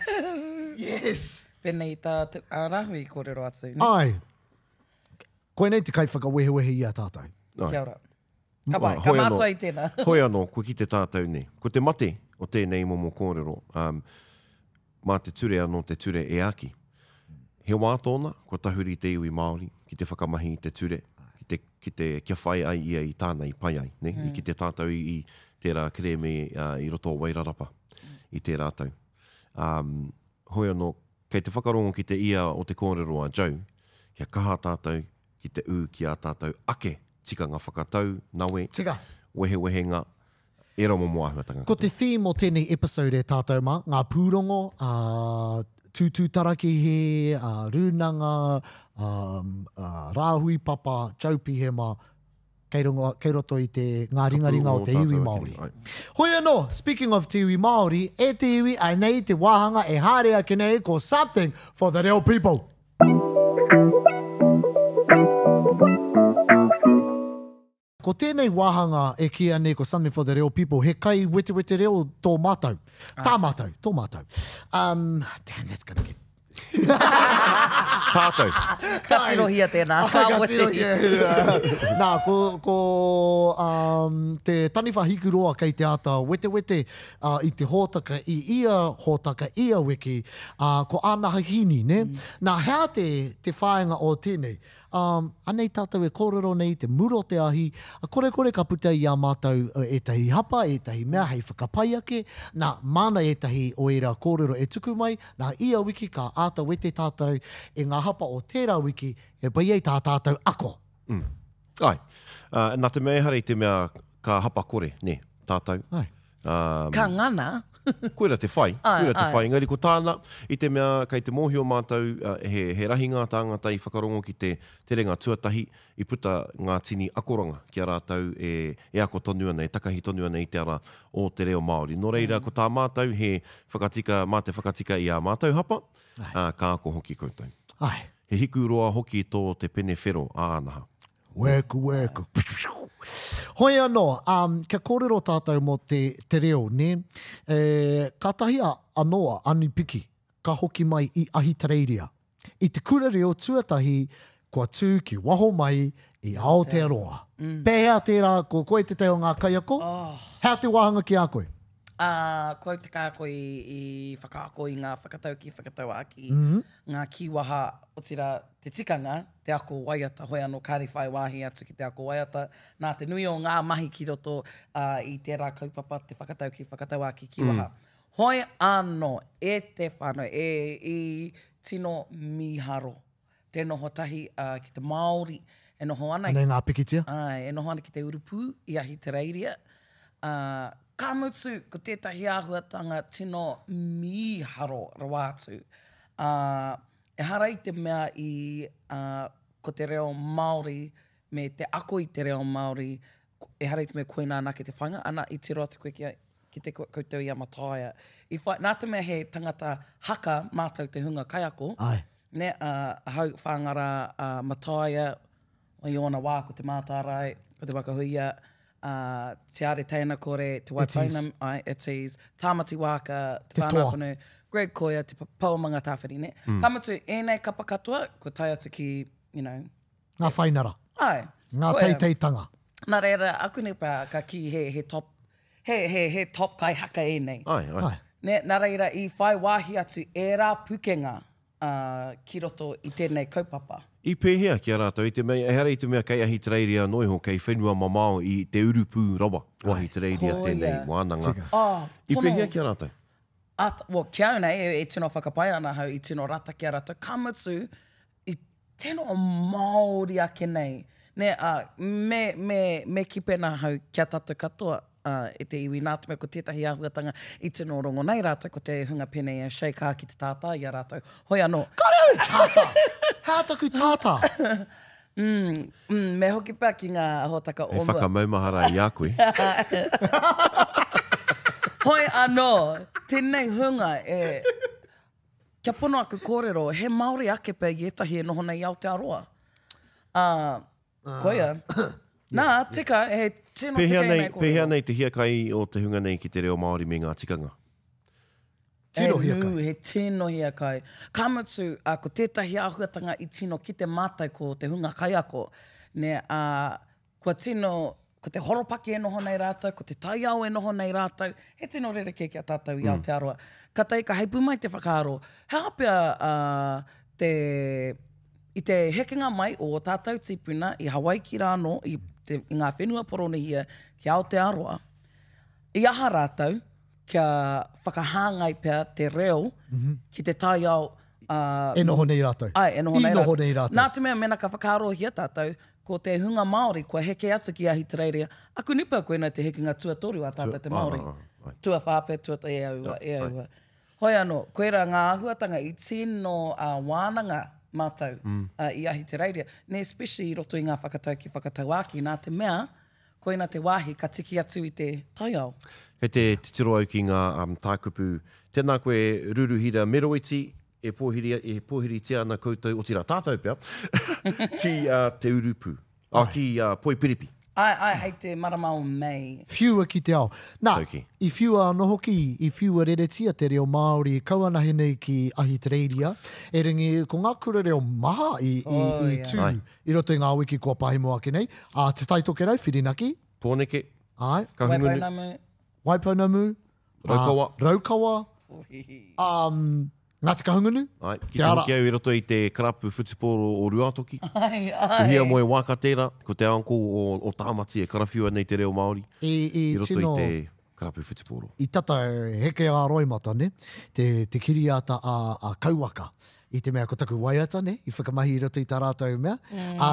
Yes. Pēnei i tā te, a Rahui kōrero atu, ne? Ai. Koinei te kaiwhakawehewehe i a tātou. Kia ora. Ka pai, ka mātua i tēnā. Hoi anō, kua kite tātou nei. Ko te mate o tēnei momo kōrero, um, mā te ture anō te ture e āki. He wā tōna, kua tahuri te iwi Māori ki te whakamahi i te ture, ki te, ki te, kia whai ai ia i tāna i pai ai. Ne? Mm. I kite tātou i, i tērā kerēme uh, i roto o Wairarapa i tērā tau. Um, hoi anō, Kei te whakarongo ki te ia o te kōrero a Joe, kia kaha tātou ki te ū ki ā tātou ake tikanga whakatau, nawe, Tika. wehewehenga, ērā momo āhuatanga Ko te katoa. theme o tēnei episode e tātou mā, ngā pūrongo, ā, tūtū tarakihi, ā, rūnanga, ā, ā, rāhui papa, Joe Pihema, kei runga, kei roto i te, ngā ringaringa o te iwi Māori. Hoi anō, speaking of te iwi Māori, e te iwi, anei te wāhanga e haere ake nei ko Something for the Reo People. Ko tēnei wāhanga e kīia nei ko Something for the Reo People, he kai wetewete reo tō mātou. Tā mātou, tō mātou. Um, damn, that's gonna get Tātou. Ka tirohia tēnā. Ka tirohia. Nā, ko, ko um, te taniwha hikuroa kei te āta wetewete uh, i te hōtaka i ia hōtaka, ia wiki, uh, ko āna hahini, ne? Mm. Nā, hea te, te whāinga o tēnei? Ā, anei tātou e kōrero nei i te mura o te ahi, ā, korekore ka puta i a mātou ētahi hapa, ētahi mea hei whakapai ake, nā, māna ētahi o ērā kōrero e tuku mai, nā, ia wiki ka āta. āta wete tātou i ngā hapa o tērā wiki e pai ai tā tātou ako. Mm. Āe. Uh, nā te mea ehara i te mea ka hapa kore, nē, tātou. Āe. Um, ka ngana. koira te whai, koira te whai. Engari ko tāna, i te mea kei te mōhio mātou, uh, he, he rahi ngā tāngata i whakarongo ki te terenga tuatahi, i puta ngā tini akoranga ki a rātou e, e ako tonu ana, e takahi tonu ana i te ara o te reo Māori. Nō reira, mm. ko tā mātou he whakatika, mā te whakatika i ā mātou hapa, ā, ka ako hoki koutou. Ai. He hiku roa hoki tō te pene whero, ānaha. Wēku, wēku. Hoi anō, um, kia kōrero tātou mō te, te reo, nē? E, kātahi a, anō a Anipiki ka hoki mai i Ahitereiria. I te kura reo tuatahi kua tū ki waho mai i Aotearoa. Mm. Pēhea tērā, ko koe tētahi o ngā kaiako? Oh. Hea te wāhanga ki a koe? Ā, ko au te kaiako i, i whakaako i ngā whakataukī, whakatauākī, mm -hmm. ngā kīwaha, otirā, te tikanga, te ako waiata, hoi anō kāre whai wāhi atu ki te ako waiata, nā te nui o ngā mahi ki roto uh, i tērā kaupapa, te whakataukī, whakatauākī, kīwaha. Mm. Hoi anō, e te whānau, e, i tino mīharo te noho tahi uh, ki te Māori e noho ana. Anei ngā pikitia. Āe, e noho ana ki te urupū i Ahitereiria. Uh, ka mutu, ko tētahi āhuatanga tino mīharo rawa atu. Uh, ehara i te mea i uh, ko te reo Māori me te ako i te reo Māori, ehara i te mea koinā anake te whāinga, ana i tiro atu koe ki a, ki te koutou i a Mataia. I whai, nā te mea he tangata haka mātou te hunga kaiako, Āe. nē, a, ahau, Whāngara, a Mataia, i ōna wā ko Te Mātārae, ko Te Waka Huia, a Te Are Teina Kore, Te Wai Pounamu, āe, Itties, Tāmati Wāka, Te Te Toa. Whānau Greg Koia, Te Pou o Mangatāwhiri, nē. Ka mutu, ēnei kapa katoa, kua tae atu ki, you know, Ngā whainara. Āe. Ngā Koia. teiteitanga. Nā reira, akune pea ka kī he, he top, he, he, he top kaihaka ēnei. Āe, āe. Āe. Nē, nā reira i whai wāhi atu ērā pukenga uh, ki roto i tēnei kaupapa. I pēhea ki a rātou, i te mea, ehara i te mea kei Ahitereiria anō iho, kei whenua mamao i te urupū rawa o Ahitereiria Koia. tēnei wānanga. Tika. Oh, I pono. pēhea ki a rātou? At, well, ki au nei, e, e tino whakapae ana ahau i tino rata ki a rātou, ka mutu, i tino Māori ake nei, nē, ā, me, me, me kī pēnā ahau ki a tātou katoa, ā, e te iwi, nā te mea ko tētahi āhuatanga i tino rongo nei rātou, ko te hunga pēnei i a Shay Kā ki te tātā i a rātou. Hoi anō. Kāre au i tātā! He aha taku tātā? Mm, mm, me hoki pea ki ngā hōtaka o Hei mua. whakamaumahara i a koe. Hoi anō, tēnei hunga e, Kia pono aku kōrero, he Māori ake pea i ētahi e noho nei i Aotearoa. Ā, koia. Nā, tika, he tino tika Pēhea nei, ēnei kōrero. pēhea nei te hiakai o te hunga nei ki te reo Māori me ngā tikanga? Tino He hiakai. nū, he tino hiakai. Ka mutu, ā, ko tētahi āhuatanga i tino kite mātou ko te hunga kaiako, nē, ā, Kua tino, ko te horopaki e noho nei rātou, ko te taiao e noho nei rātou, he tino rerekē ki a tātou i Aotearoa. Katahi ka heipū mai te whakaaro, he aha pea te, i te hekenga mai o ō tātou tīpuna i Hawaiki rā anō, i, te, i ngā whenua Poronihia ki Aotearoa, i aha rātou kia whakahāngai pea te reo ki te taiao E noho nei rātou. Āe, e noho nei I noho nei rātou. Nā te mea, mēnā ka whakaarohia tātou, ko te hunga Māori kua heke atu ki Ahitereiria, aku nipa koinā te hekenga tuatoru a tātou te Māori. Tuawhā pea, tuatoru, e aua, e aua. Hoi anō, koirā ngā āhuatanga i tino wānanga mātou i Ahitereiria, nē, especially i roto i ngā whakataukī whakatauākī, nā te mea, koina te wāhi ka tiki atu i te taiao. Kei te titiro au ki ngā tākupu. Tēnā koe Ruruhira Meroiti, e pōhiri, e pōhiritia ana koutou, otirā tātou pea, ki Te Urupū, oh, ki Poipiripi. Āe, āe, hei te marama o Mei. Whiua ki te ao. Nā, Tauki. i whiua anō hoki, i whiua reretia te reo Māori kau anahe nei ki Ahitereiria, erangi ko ngā kura reo maha i, i, Oh, i yeah. tū Āe. i roto i ngā wiki kua pahemo ake nei, ā, Te Tai Tokerau, Whirinaki. Pōneke. Āe. Kahungunu. Waipounamu. Waipounamu. Raukawa. Ā, Raukawa. Ā, Ngāti Kahungunu. Āe, ki Te te ara. hoki au i roto i te karapu whutupōro o Ruātoki. Āe, Ko āe. Hiamoe Waaka tērā, ko te uncle o, o Tāmati e karawhiua nei te reo Māori I, i i roto tino, i te karapu whutupōro. I tata heke ā roimata, ne? Te, te kiriata a, a Kauaka. I te mea ko taku waiata, ne, i whakamahi i roto i tā rātou mea. Ā,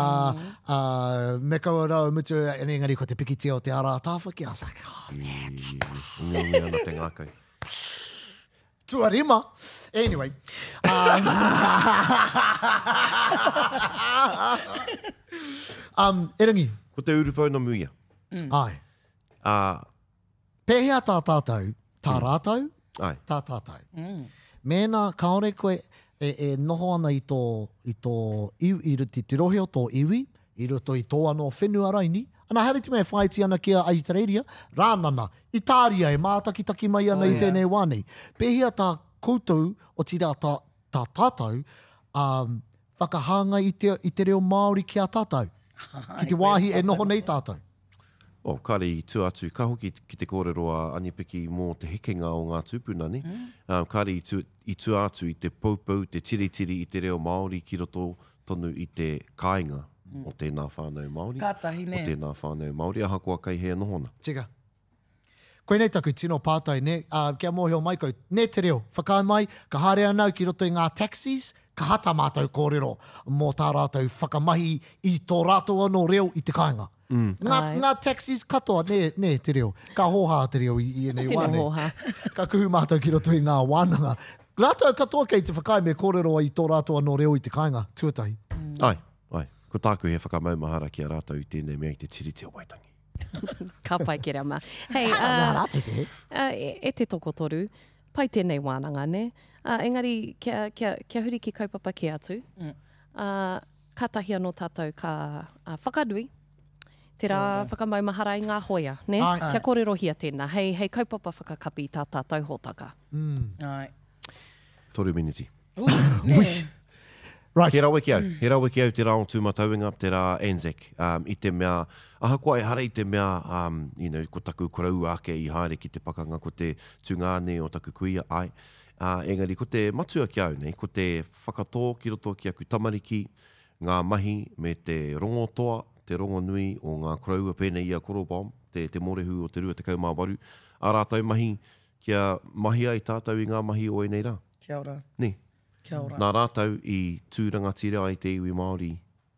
ā, me kaua rau mutu, engari ko te pikitia o te ara a Tāwhaki, I was like, oh man. Ongeonge ana te ngākau. Tuarima. Anyway. Um, um, erangi. Ko te urupounamu ia. Ai. Ā. Pēhea tā tātou, tā rātou, Ai. tā tātou. Mēnā kāore koe e, e noho ana i tō, i tō iwi, i roto i te rohe o tō iwi, i roto i tō anō whenua raini, ana haere te mea e whāiti ana ki a Ahitereiria, Rānana, Itāria e mātakitaki mai ana i tēnei wā nei. Pēhea tā koutou, otirā tā, tā tātou, um, whakahāngai i te, i te reo Māori ki a tātou, ki te wāhi e noho nei tātou? Oh, kāre i tua atu, ka hoki ki te kōrero a Anipiki mō te hekenga o ngā tūpuna, nē? Mm. Kāre i, tu, i tua atu i te poupou, te tiritiri i te reo Māori ki roto tonu i te kāinga mm. o tēnā whānau Māori, Kātahi, nē. o tēnā whānau Māori, ahakoa kei hea noho ana. Tika. Koinei taku tino pātai, nē, ā, kia mōhio mai kau, nē te reo, whakaae mai, ka haere ana au ki roto i ngā taxis, kaha tā mātou kōrero mō tā rātou whakamahi i tō rātou anō reo i te kāinga. Ngā, ngā taxis katoa, nē, nē, te reo. Ka hōhā te reo i, i ēnei wā nei. Tino hōhā. Ka kuhu mātou ki roto i ngā wānanga. Rātou katoa kei te whakaae me kōrero i tō rātou anō reo i te kāinga, tuatahi. Āe, āe. Ko tāku he whakamaumahara ki a rātou i tēnei mea i te Tiriti o Waitangi. Ka pai Kerama. Hei, uh, uh, e te tokotoru, pai tēnei wānanga, nē? Uh, engari, kia, kia, kia huri ki kaupapa kē atu. Mm. Uh, kātahi anō tātou ka uh, whakanui te rā whakamaumahara i ngā hoia, nē? Ai. Kia kōrerohia tēnā, hei, hei kaupapa whakakapi tā tātou hōtaka. Mm. Ai. Toru miniti. Nē. Right. He rawe ki au, he rawe ki au te rā o Tūmatauenga, te rā Anzac, um, i te mea, ahakoa ehara i te mea, um, you know, ko taku koroua ake i haere ki te pakanga, ko te tungāne o taku kuia, ai, uh, engari ko te matua ki au nei, ko te whakatō ki roto ki aku tamariki, ngā mahi me te rongotoa, te rongonui o ngā koroua pēnei i a Koro Bomb, te, te mōrehu o te 28, ā rātou mahi kia mahi ai tātou i ngā mahi o ēnei rā. Kia ora. Nē. Kia ora. Nā rātou i tū rangatira ai te iwi Māori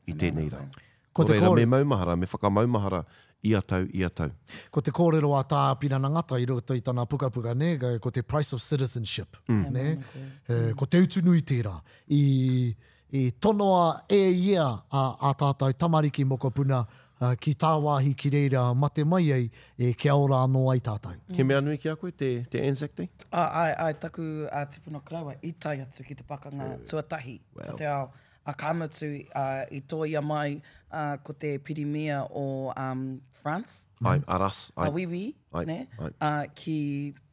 i tēnei rā. Ko te Nō reira, kōrero. me maumahara, me whakamaumahara ia tau, ia tau. Ko te kōrero a Tā Apirana Ngata i roto i tana pukapuka, nē, ko te price of citizenship, nē, ko te utu nui tērā. I, i tonoa e ia a, ā tātou tamariki mokopuna ki tāwāhi ki reira mate mai ai, e kia ora anō ai tātou. He mea nui ki a koe te, te Anzac Day? Ā, āe, āe, taku ā, tipuna koroua i tae atu ki te pakanga tuatahi o te ao. Ā, ka mutu, ā, i tōia mai, ā, ko te Pirimia o, um, France. Āe, a Russ, āe. A Wīwī, nē, ā, ki,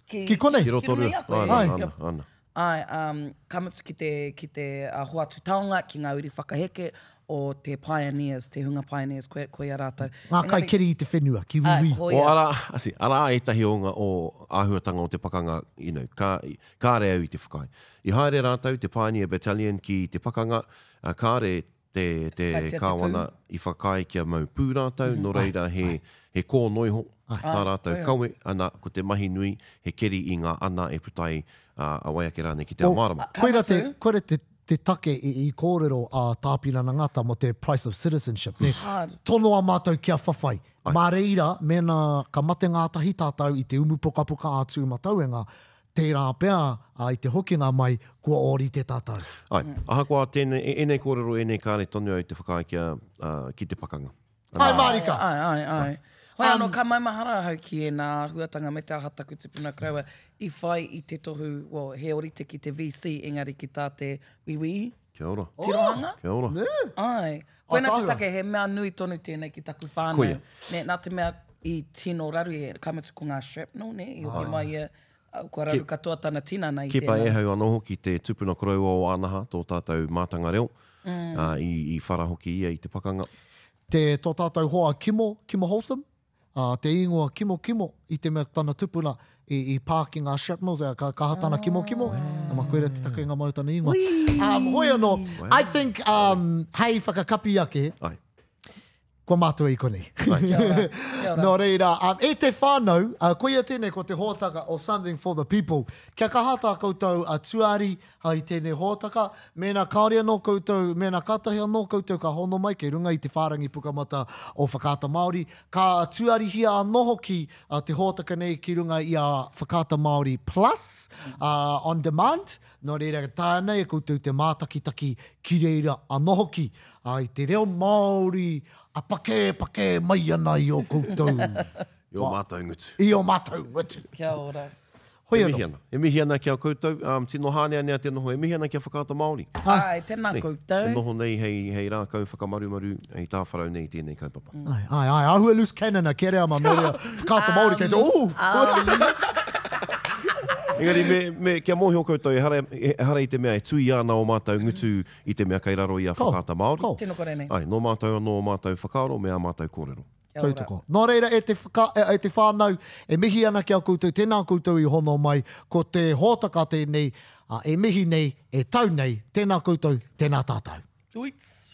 ki, Ki konei. Ki Rotorua. Ki runga i a koe. Āna, āna, āna. Āe, um, ka mutu ki te, ki te uh, hoatu taonga ki ngā uri whakaheke o te Pioneers, te hunga Pioneers, koe, koia rātou. Ngā kaikeri i te whenua, ki Wīwī. Āe, koia. O, arā, asi, arā ētahi o ngā, o āhuatanga o te pakanga, you know, ka, kāre au i te whakaae. I haere rātou, te Pioneer Battalion ki te pakanga, ā, kāre te, te Whakaaetia te kāwana i whakaae kia mau pū rātou, nō reira he, he kōnoiho tā rātou kawe, ana, ko te mahi nui, he keri i ngā ana e puta ai, ā, a wai ake rānei ki te ao mārama. Koira te, koira te, te take i, i kōrero a Tā Apirana Ngata mō te price of citizenship, nē? Tonoa mātou kia whawhai. Mā reira, mēnā ka mate ngātahi tātou i te umu pokapoka a Tūmatauenga, tērā pea, ā, i te hokinga mai, kua ōrite tātou. Āe, ahakoa tēnei, ēnei kōrero ēnei kāre tonu au te whakaae kia, ā, ki te pakanga. Āe mārika! Āe, āe, āe. Hoi anō, ka maumahara ahau ki ēnā āhuatanga me te aha taku tipuna koroua i whai i te tohu, well, he ōrite ki te VC engari ki tā te Wīwī Kia ora. tirohanga. Kia ora. Āe. Koina te take, he mea nui tonu tēnei ki taku whānau. Koia. Nē, nā te mea i tino raru, ka mutu ko ngā shrapnel, nē, i hoki mai ia, kua raru katoa tana tinana i tēnā. Kepa Ehau anō hoki te tupuna koroua o Ānaha, tō tātou mātanga reo, ā, i whara hoki ia i te pakanga. Te, tō tātou hoa Kimo, Kimo Holtham, ā, te ingoa Kimo Kimo, i te mea tana tupuna i, i pā ki ngā shrapnels, ā, ka kaha tana kimokimo, ā, koira te takenga mai o tana ingoa. Um, hoi anō, I think, um, hei whakakapi ake, Ai. Kua mātua i konei. Kia ora. Kia ora. Nō reira, um, e te whānau, uh, koia tēnei ko te hōtaka o Something for the People. Kia kaha tā koutou uh, tuari uh, i tēnei hōtaka. Mēnā kāore anō koutou, mēnā kātahi anō koutou ka hono mai kei runga i te whārangi pukamata o Whakaata Māori, ka tuarihia anō hoki uh, te hōtaka nei ki runga i a Whakaata Māori Plus, uh, on demand. Nō reira, taea ana e koutou te mātakitaki ki reira anō hoki. Ā, i te reo Māori a pakē, pakē mai ana i ō koutou. I ō mātou ngutu. I ō mātou ngutu. Kia ora. Hoi E anō. mihi ana. E mihi ana ki a koutou, ā, tino hāneanea te noho. E mihi ana ki a Whakaata Māori. Āe, tēnā koutou. E noho nei hei, hei rākau whakamarumaru, hei tāwharau nei i tēnei kaupapa. Āe, āe, āe, āhua loose cannon a Kereama nō reira Whakaata Māori kei te, ooh! Engari me, me, kia mōhio koutou, ehara, ehara i te mea e tuia ana ō mātou ngutu i te mea kei raro i a Whakaata Māori. Tino kore nei. Āe, nō mātou anō ō mātou whakaaro me ā mātou kōrero. Kia ora. Tautoko. Nō reira e te whaka, e te whānau, e mihi ana ki a koutou, tēnā koutou i hono mai, ko te hōtaka tēnei, ā, e mihi nei, e tau nei, tēnā koutou, tēnā tātou. Tweets.